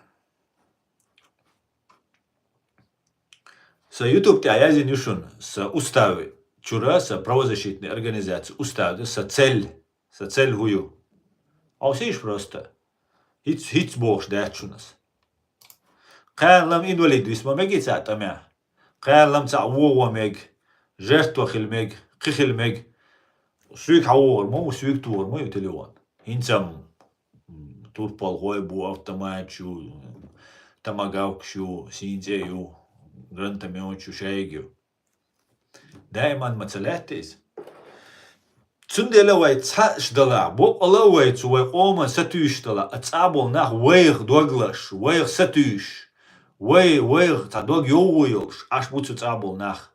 сан YouTube тӀехь яздина ю шуна, сан уставы чуьра, сан правозащитный организаци уставы, сан цель, сан цель хӀун ю. Хьовсийша просто. ХӀинц, хӀинц бохуш дац шуна ас. Кхаьрнам инвалид виса ма мегий цхьа тӀамехь. Кхаьрнам цхьаъ вогӀо мега, жертва хила мега, кхин хила мега. Соьга хьан вогӀур ма ву, соьга тухур ма ю телефон. ХӀинца-м турпалхой бу, автоматаш ю, томагавкаш ю, сийна цӀе ю, гранатометаш ю, шайга ю. Даиман ма ца лаьтта иза. Цундела вай цхьаъ аш далахь, боккъала а вай цу вай къоман сатуьйсуш далахь, а цӀа болу нах вайх доглаш, вайх сатуьйсуш, вай, вайх цхьа дог йовгӀо йолуш, Ӏаш бу цу цӀа болу нах.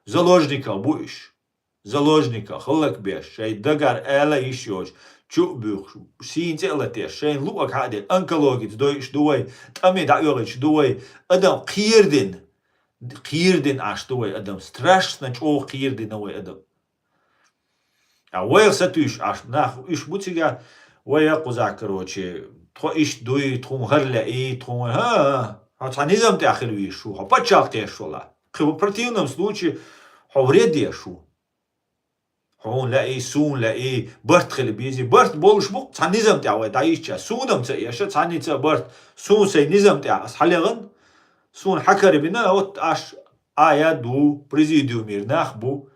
Заложниках бу уьш. заложниках хӀаллакбеш, шайн дагара ала йиш йоцуш, чу а буьйхуш, сийна цӀе а латеш, шайна луъаг хьа а деш, онкологица дойуш ду вай, тӀаме дӀаоьгӀуьйтуш ду вай, адам кхерадина, кхерадина Ӏаш ду вай адам, страшно чӀогӀа кхерадина вай адам. А вайх сатуьйсуш Ӏаш нах уьш бу цига, вай а кхузахь, короче, тхо иштта дуй, тхуна хӀара лаьий, тхуна, хӀа, хӀа, хьо цхьа низам тӀехь хила везаш ву, хьо пачхьалкх еш вала. Кхин в противном случае хьо вред еш ву. Хьуна лаьий, суна лаьий, барт хила безий, барт болуш бу-кх цхьа низам тӀехь вай дӀайичча, суна-м ца эша, цхьанница а барт, суна сайн низам тӀехь ас хьалегӀан, суна хьакарабина, вот Ӏаш Ӏа яд ву, президиумера нах бу.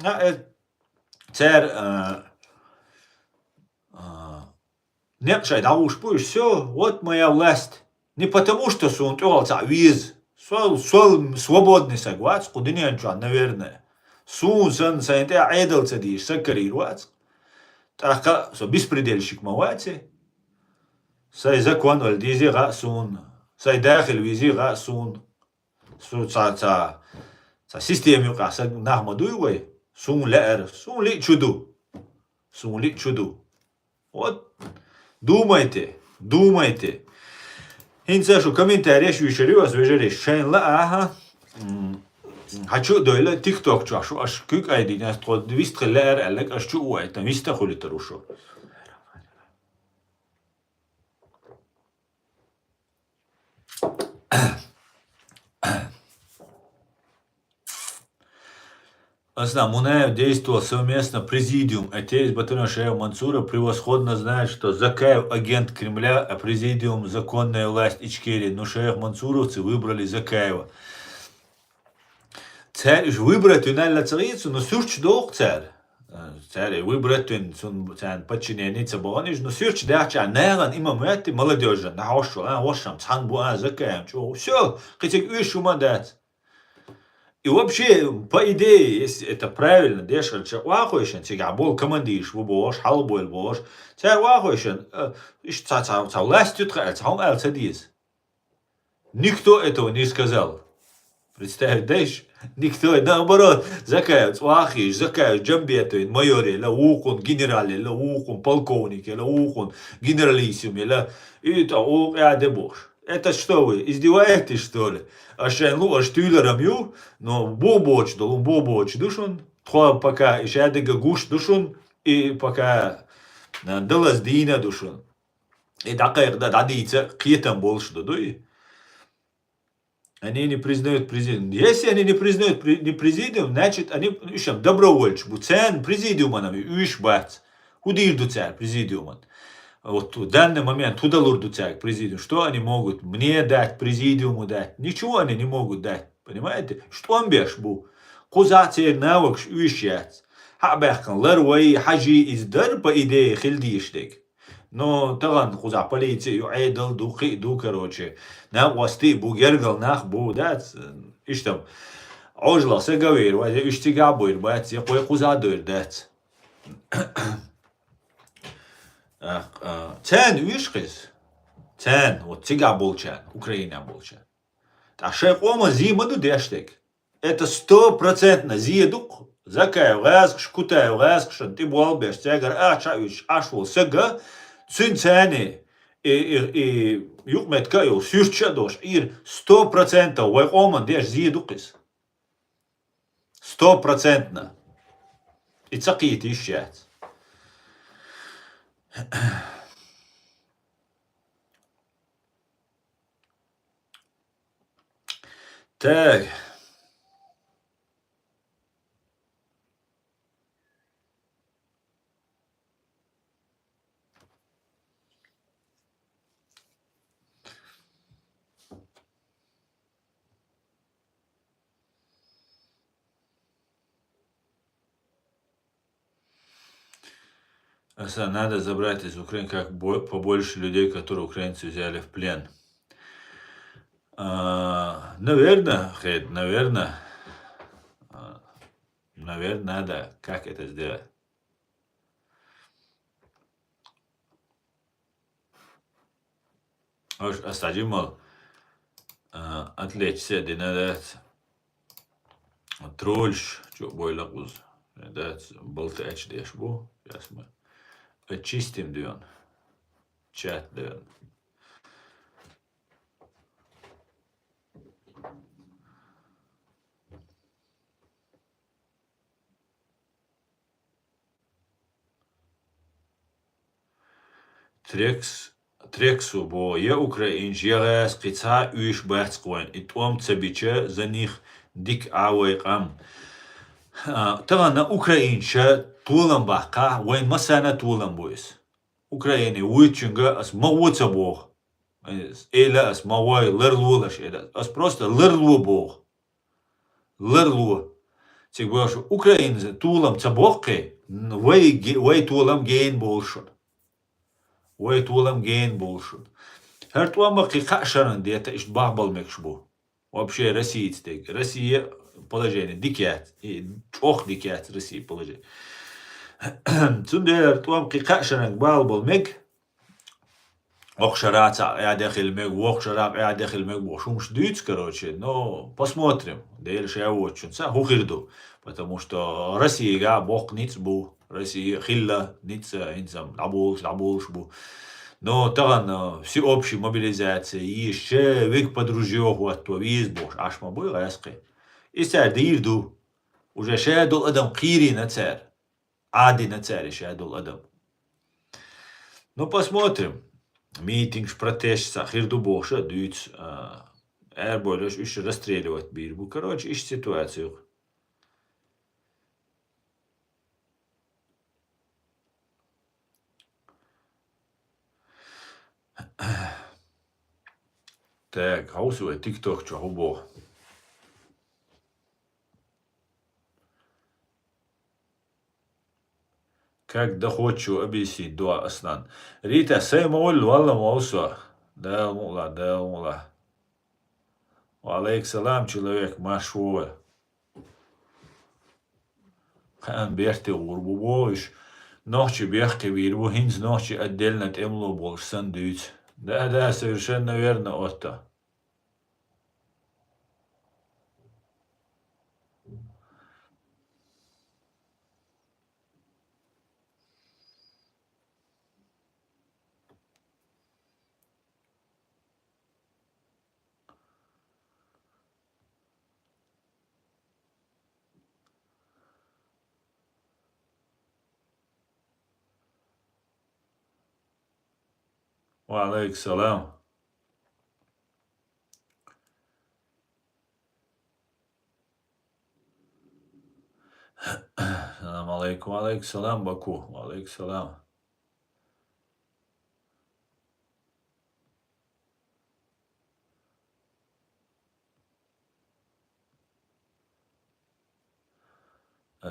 А, э, цара, а, а, некъ шайн дӀагӀуш бу уьш, всё, вот моя власть. Не потому, что суна тӀехула цхьаъ веза. Сол, сол свободный саг вац кху дуьнен чохь, наверное. Суна санна, сайн тӀе Ӏедал ца дийш, саг карийр вац. ТӀаккха со беспредельщик ма вац. Сайн закон вала дезий гӀа а суна, сайн дахил везий гӀа а суна. Су ца, ца, ца система юкъахь саг нах ма дуй вай. Суна лаьара, суна лиъчу ду. Суна лиъчу ду. Вот, думайте, думайте. ХӀинца шу комментареш вуьйшур ю ас, вежарий, шайна лаахьа, м, хьачу а дойла, TikTok чохь шу аша куьг айдина, ас тхо вист хила лаьара аьлларг аша чу а вайтан, вист а хуьлуьйтур ву шу. Аслан Мунаев действовал совместно президиум. А те из батальона шейха Мансура превосходно знают, что Закаев агент Кремля, а президиум законная власть Ичкерии. Но шейх мансуровцы выбрали Закаева. Цара уьш выбрать вина аьлла ца гӀийцу, но суьрташ доху цара. Цара и выбрать вина, цунна, царна подчинение ца бахана уьш, но суьрташ даьхча, нахана имам ваьтти, молодёжан, нахьошшу, а, вошам, цхьаьна бу, а, Закаев чӀогӀа. Всё, кхин цига уьш хӀума дац. И вообще, по идее, если это правильно, дешхарча, вахойшан, цигахь болу командирш ву бохуш, хьалабойла бохуш, цара вахойшан, э, иштта ца, ца, ца власть ю тхан аьлла, ца хьуна аьлла ца деза. Никто этого не сказал. Представить, да, ещё? Никто, наоборот, Закаев, цӀахийш, Закаев, Джамбетовин, майор ела, вукхун, генерал ела, вукхун, полковник ела, вукхун, генералиссим ела, и та, у, я де бохуш. Это что вы, издеваетесь, что ли? Аш шайн лу, аш туьйларам ю, но бу боч долу, бу боч ду шун, тхо пока и шадага гуш ду шун, и пока, э, далаз дийна ду шун. И дӀакхайкха, да, дӀадийца кхетам болуш ду, дуй? Они не признают президиум. Если они не признают при-, не президиум, значит, они, ну, ишам добровольчу бу. Царна президиуман уьш бац. ХӀу дийр ду цара президиуман? Вот в данный момент хӀу далур ду цаьрга президиум? Что они могут мне дать, президиуму дать? Ничего они не могут дать. Понимаете? Штом беш бу. Кхузахь церан навакаш уьш яц. Хьа а баьккхина, лар вай, хьажий иза дар, по идее, хила дийш дерг. Но тахана кхузахь полици ю, Ӏедал ду, кхин а ду, короче. Накъостий а бу, гергал нах а бу, дац? Иштта. Ӏожалах са гавер, вай, уьш цигахь а бойр бац, я кхой кхузахь а дойр дац. А, а, царна уьш кхиз? Царна, вот цигахь болчарна, Украина болчарна. Ткъа шайн къоман зе ма ду деш дерг. Это сто процентно зе ду-кх. Закаев гӀазкхаш, Кутаев гӀазкхашан тӀе болх беш, цаьргара ахча а уьйцуш, Ӏаш волу сага, цуьнан царна и, и, и юкъаметтиг а йолу суьрташ а долуш, Ӏийр сто процентов вай къоман деш зе ду-кх иза. Сто процентно. И ца кхийта йиш яц. Так. Аса, надо забрать из Украины как бо-, побольше людей, которые украинцы взяли в плен. А, наверное, хед, наверное. А, наверное, надо. Как это сделать? Аш ас хьажимал, а, отвлечься дина дац. Тролльш чу бойла кхуза. Дац, болтӀача деш бу. Сейчас мы очистим ден. Чат ден. Трекс, Трексу бо, я украинч, я гӀаьс кхи цхьа уьш бац кхойн. И тӀом ца бича, заних дик а вай къам. А, тахана украинча толам баккха, вайн масана толам бу из. Украине вуйчунга ас ма ву ца бох. Эла ас ма вай ларлолаш эла. Ас просто ларло бох. Ларло. Циг бош Украина тулам ца боккхе, вай ге-, вай тулам гейн болшун. Вай тулам гейн болшун. Хар тулам баккхи кха шаран дета ишт бахбал мекш бу. Вообще Россия цтег. Россия положение дикят. И чох дикят Россия положение. Цундер тулам кха шаран бал бол мег. Охшара цхьа къяде хила мег, вохшара къяде хила мег бохуш хӀумаш дуьйцу, короче. Но посмотрим, Дела ша воцучунца хӀун хир ду. Потому что Россияга боккха ницкъ бу, Россия хилла ницкъ, хӀинца дӀаболуш, дӀаболуш бу. Но тахана всеобщая мобилизация, ешча вег под ружьё хӀотто веза бохуш, Ӏаш ма буй гӀаскхи. И цара дийр ду. Уже ша долу адам кхийрина цара. Ӏадина цаьрга ша долу адам. Ну, посмотрим. Митингаш, протесташ цхьа хир ду бохуш а дуьйцу, а, арабойлаш уьш расстреливать бийр бу. Короче, иштта ситуация ю. Так, хьовсу вай TikTok чохь хӀун боху. Как доходчиво объяснить, дуа Аслан. Рита, сай ма валла, валла ма ву со. Дала мукъла, Дала мукъла. Ва алейкум салам, человек, марш ву вай. Кхаан берте гӀур бу бохуш. Нохчи бехке вийр бу, хӀинца нохчи отдельно тӀемло болуш санна дуьйцу. Да, да, совершенно верно, Отто. Ва алейкум салам. Салам алейкум. Ва алейкум салам, Баку. Ва алейкум салам.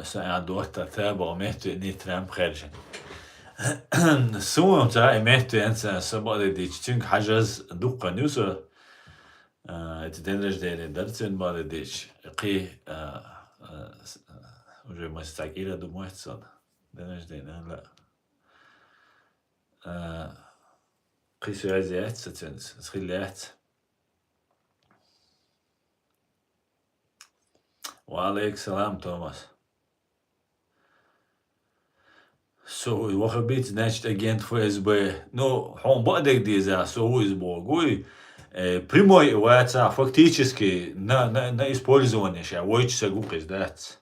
Сан а доттар та бо метте ни трам хержен. Суна ца и метте энца са бали дич цинг хажаз дуккан юса. А, это день рождения дар цин бали дич. Кхи, а, а, с-, а, уже мы с-, так ира думает сон. День рождения, да. А, кхи связи яц, цин, с-, с-, хил яц. Ва алейкум салам, Томас. Со вахабит, значит, агент ФСБ. Ну, хьон баъдег деза, со ву из богуй. Э, прямой ваца, фактически, на, на, на использование ша, войчу са гукъиз дац.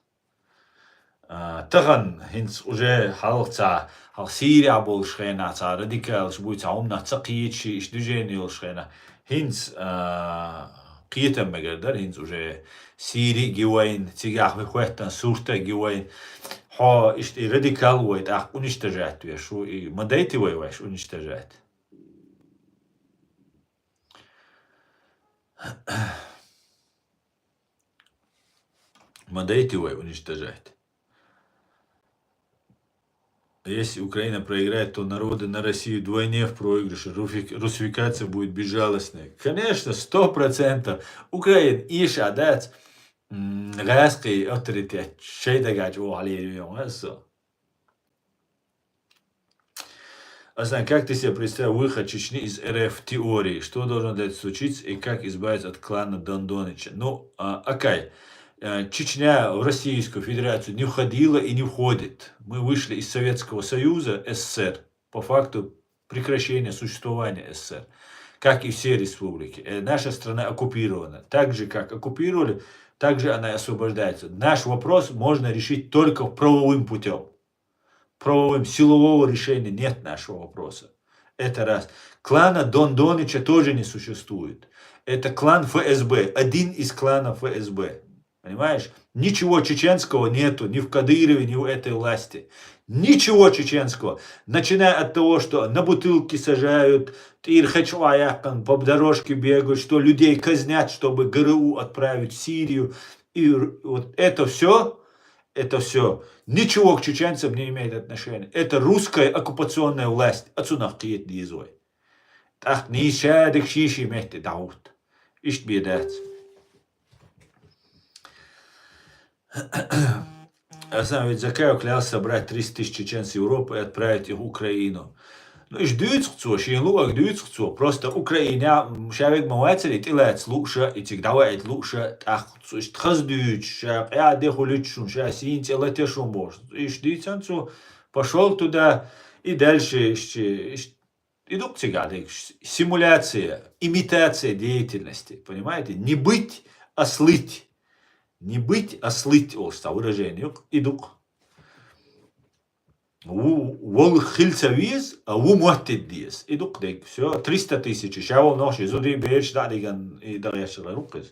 А, тахан хӀинца уже хьалха ца, хьалха Сирия болуш хенахь ца радикалаш буй, ца хӀуманах ца кхийча ши иш движение йолуш хенахь. ХӀинца, а, кхетам мегар дара, хӀинца уже Сири ги вайн, цигахь ви хоьттан сурта ги вайн. Хьо иштта и радикал вай тӀаккха уничтожать веш ву, и ма дайти вай вайш уничтожать. Ма дайти вай уничтожать. Если Украина проиграет, то народы на Россию вдвойне в проигрыше. Руфик-, русификация будет безжалостной. Конечно, сто процентов. Украина иша дац, м, гӀаскхи авторитет шайдагача вохьале юйон аса. Аслан, как ты себе представил выход Чечни из РФ в теории? Что должно для этого случиться и как избавиться от клана Дондонича? Ну, а, окей. Э, Чечня в Российскую Федерацию не входила и не входит. Мы вышли из Советского Союза, С С С Р, по факту прекращения существования С С С Р, как и все республики. Э, наша страна оккупирована. Так же, как оккупировали, так же она и освобождается. Наш вопрос можно решить только правовым путем. Правовым, силового решения нет нашего вопроса. Это раз. Клана Дон Донича тоже не существует. Это клан Ф С Б, один из кланов Ф С Б. Понимаешь? Ничего чеченского нету ни в Кадырове, ни в этой власти. Ничего чеченского. Начиная от того, что на бутылки сажают, тӀера хечу ва яьккхина, по дорожке бегают, что людей казнят, чтобы Г Р У отправить в Сирию. И р- вот это все, это все ничего к чеченцам не имеет отношения. Это русская оккупационная власть. Ацунах кхета дезой. ТӀаккха нийса шадерг ший-ший метте дӀагӀутта. Иштта бе дац. Арсен, ведь Закаев клялся собрать триста тысяч чеченцев Европы и отправить их в Украину. Ну, иш дуьйцу-кх цо, шен луъаг дуьйцу-кх цо. Просто Украина, м, ша вега ма вацара, и тӀелаца лууш, и цига дӀаваийта лууш, тӀаккха цо иштта хаза дуьйцуш, ша къа де хуьлуьйтуш шуна, ша сийна цӀе лате шуна бохуш. Иш дийцина цо, пошёл туда, и дальше иштта, иштта И ду-кх цигахь дерг, с- симуляция, имитация деятельности, понимаете? Не быть, а слыть. Не быть, а слыть, олуш цхьа выражение ю-кх, и ду-кх. Ву-, волу хила ца веза, а ву моттийта деза. И ду-кх дерг. Всё, триста тысяч, ша волу нохчий зударий, бераш дӀа а диган, и дӀагӀерташ хир ву-кх иза.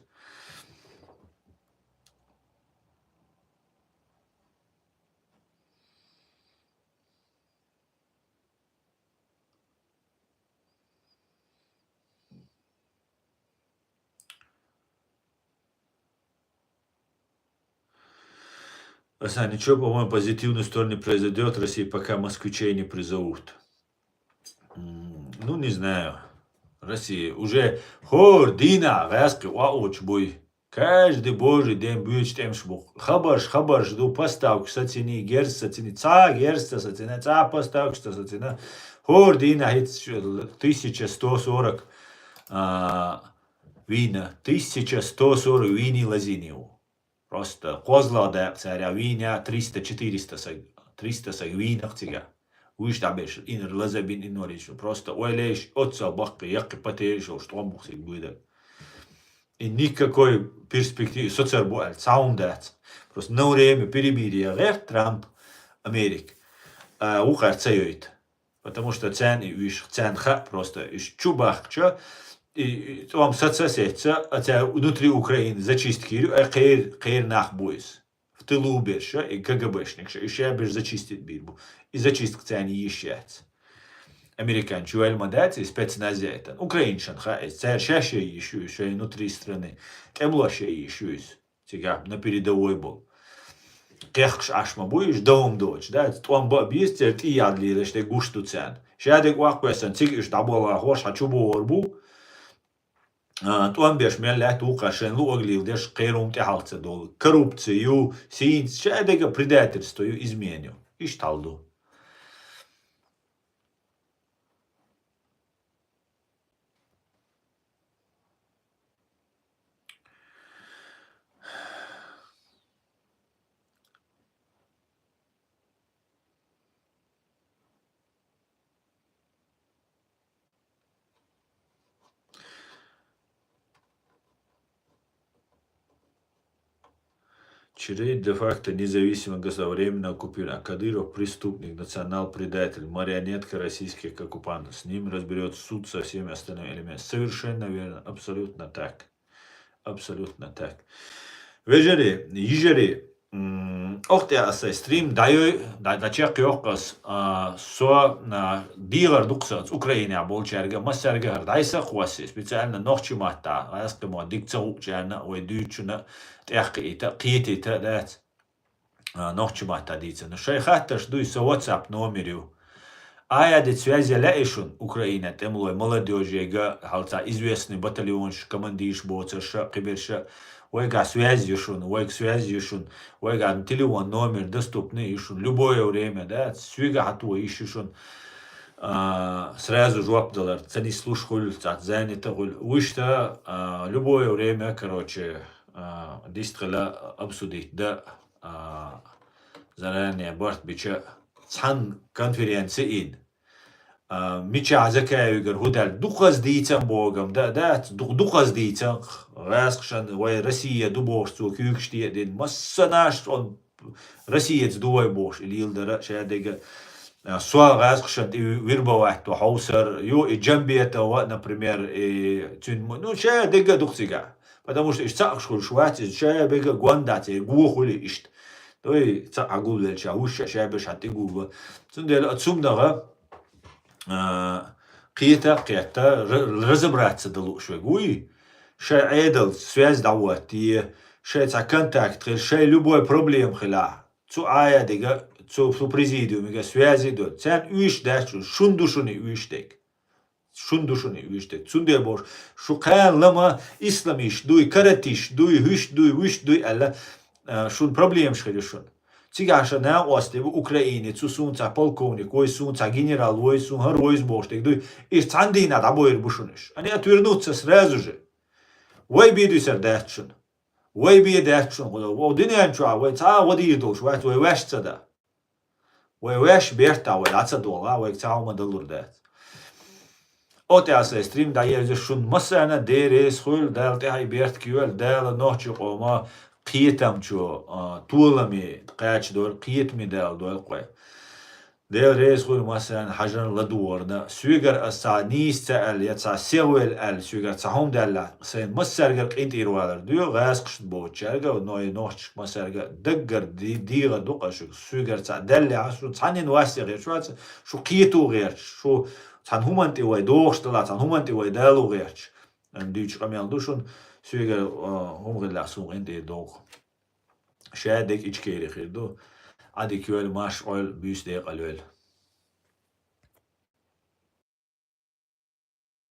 Арсен, ничего, по-моему, позитивную сторону не произойдет России, пока москвичей не призовут. М, Ну, не знаю. Россия уже хӀора дийнахь гӀаьскхи оагӀуч буй. Каждый божий день буьйцу тӀемаш бу. Хабарш, хабарш ду, поставкаш сацийний, герз сацийний, цхьа герз ца сацийна, цхьа поставкаш ца сацийна. ХӀора дийнахь хӀинца тысяча сто сорок, а, вийна, тысяча сто сорок вийний лазийний ву. Просто кхозлагӀа дакъа цаьрга вийна триста-четыреста саг, триста саг вийна-кх цигахь. Уьш дӀаберш, инар лазабин, инор ишо. Просто ойла еш, оццал баккхий, яккхий потеряш йолуш тӀом бу-кх цига буьйдаг. И никакой перспективы, со цара бу аьлла, цхьа хӀума дац. Просто на время перемирия гӀерта Трамп, Америка, а, вукхара ца йойта. Потому что царна и уьш, царна хаьа просто, уьш чу бахча, и, и тӀом саца сеца, а цара внутри Украины зачистка йир ю, а кхер-, кхеран нах бу иза. В тылу берш, и К Г Б-шникаш, и ша берш зачистить бийр бу. И зачистка царна йиш яц. Американчу ваьлла ма дац, и спецназ яйтан. Украинашна хаьа иза, цара шаьш яйиш ю, шайн внутри страны. ТӀемалош яйиш ю иза. Цигахь на передовой болу. Кхехкаш Ӏаш ма бу уьш, дан хӀума доцуш, да? ТӀом бан а беза, церан тӀе яд лелаш де гуш ду царна. Шадерг охьакхоьссина, цига уьш дӀаболахь, хӀорш хьан чу богӀур бу. А, тӀом беш мел лаьтта вукхара шайн луъаг леладеш, кхеран хӀума тӀехьалха ца долу. Коррупция ю, сийца, шадерг предательство ю, измена ю. Иштта хьал ду. Чирей де-факто независимое государство, временно оккупировано, а Кадыров преступник, национал-предатель, марионетка российских оккупантов. С ним разберётся суд со всеми остальными элементами. Совершенно верно, абсолютно так. Абсолютно так. Вежарий, йижарий, м, охьа тӀе аса стрим дӀайой, дӀа-, дӀачекхйоккху ас, а, со, а, дехар ду-кх сан оцу Украинехь болчаьрга, массаьрга хӀара дӀасакхосса, специально нохчийн маттахь, гӀаьскхи мотт дика ца хуучарна, вай дуьйцучунна тӀекхиийта, кхетийта дац. А, нохчийн маттахь дийцина. Шайн хаттарш дуй, сан WhatsApp номер ю. Айхьа дика связь лаьий шуна, Украина тӀемалой, молодёжега, хьалца известный батальонаш, командирш боцурша, кхиберша. Вайгахь связь ю шуна, вайга связь ю шуна, вайгахь телефон номер доступный ю шуна. Любое время, да, цуьнга хьатоха йиш ю шуна. А, сразу жоп далар, ца нислуш хуьлу, цхьацца занято хуьлу. Вуьшта, а, любое время, короче, а, дистхила обсудить да, а, заранее барт бича цхьан конференци ин. А, мича Закаевигар хӀу даьлла? Дукхаз дийцан богам, да, дац, ду-, дукхаз дийцан, гӀаьскхашан вай Россия ду бохуш цо куьйгаш тӀе а дина, массанаш он Россияца ду вай бохуш, и леладара ша дега, а, со гӀаьскхашан тӀе ви-, вирба ваьтто хьовсар, ю и Джамбетова, например, и цуьнан мо-, ну, ша дега дукха цига. Потому что иштта цхьаъ хуьлуш вац иза, ша бега гондац, и го хуьлу иштта. Той цхьаъ гулвелча, уьш ша, ша беш хьан тӀе гулва. Цундела а цумнагӀа, а, кхета а кхетта, ра-, разобраться дан лууш вега вуй. Шай Ӏедал связь дӀавоттае, шай цхьа контакт хила, шай любой проблема хила. Цу Ӏая дега, цу, цу президиумига связи до. Царна уьш даьчу, шун ду шуна уьш дег. Шун ду шуна уьш дег. Цундела бохуш, шу кхана лама исламиш дуй, каратиш дуй, хӀуьш дуй, вуьш дуй аьлла, а, шун проблемаш хила шуна. Цигахь ша накъостий бу Украине, цу суна цхьа полковник вой, суна цхьа генерал вой, суна хӀара войза бохуш дег дуй. Иштта цхьана дийнахь дӀабойр бу шуна уьш. Они отвернуться сразу же. Вай бе дуьсар дац шуна. Вай бе дац шуна гӀо. Вай дуьнен чохь вай цхьа а гӀо дийр долуш вац, вай ваьш ца да. Вай ваьш бертахь вай дӀа ца догӀа, вайга цхьа хӀума далур дац. О тӀаьхьа сайн стрим дӀаерза шун массарна деррес хуьлу, Дала тӀаьхьа и берт кийоьлу, Дала нохчи къома кхетамчу, а, толаме кхача дойла, кхетаме Дала дойла кхой. Дела реза хуьлу массарна хьажарна ладугӀарна. Соьгара ас цхьа нийса ца аьлла, я цхьа сехвелла аьлла, соьгара цхьа хӀума даьлла, сайн массаьргара къинтӀера валар доьху, гӀаскхашна боцучаьрга, но и нохчашка массаьрга даггара ди-, дийгӀа ду-кх шу, соьгара цхьа даьллехь, шу цхьаннина ваьсса гӀерташ вац, шу кхето гӀерташ, шу цхьана хӀуманна тӀе вай догӀуш далахь, цхьана хӀуманна тӀе вай дало гӀерташ. Ам дуьйцу къамел ду шуна, соьгара, а, хӀума хилла суна къинтӀера догӀу. Ша дерг Ичкери хир ду. Ӏадика йойла, марша Ӏойла, буьйса декъала йойла.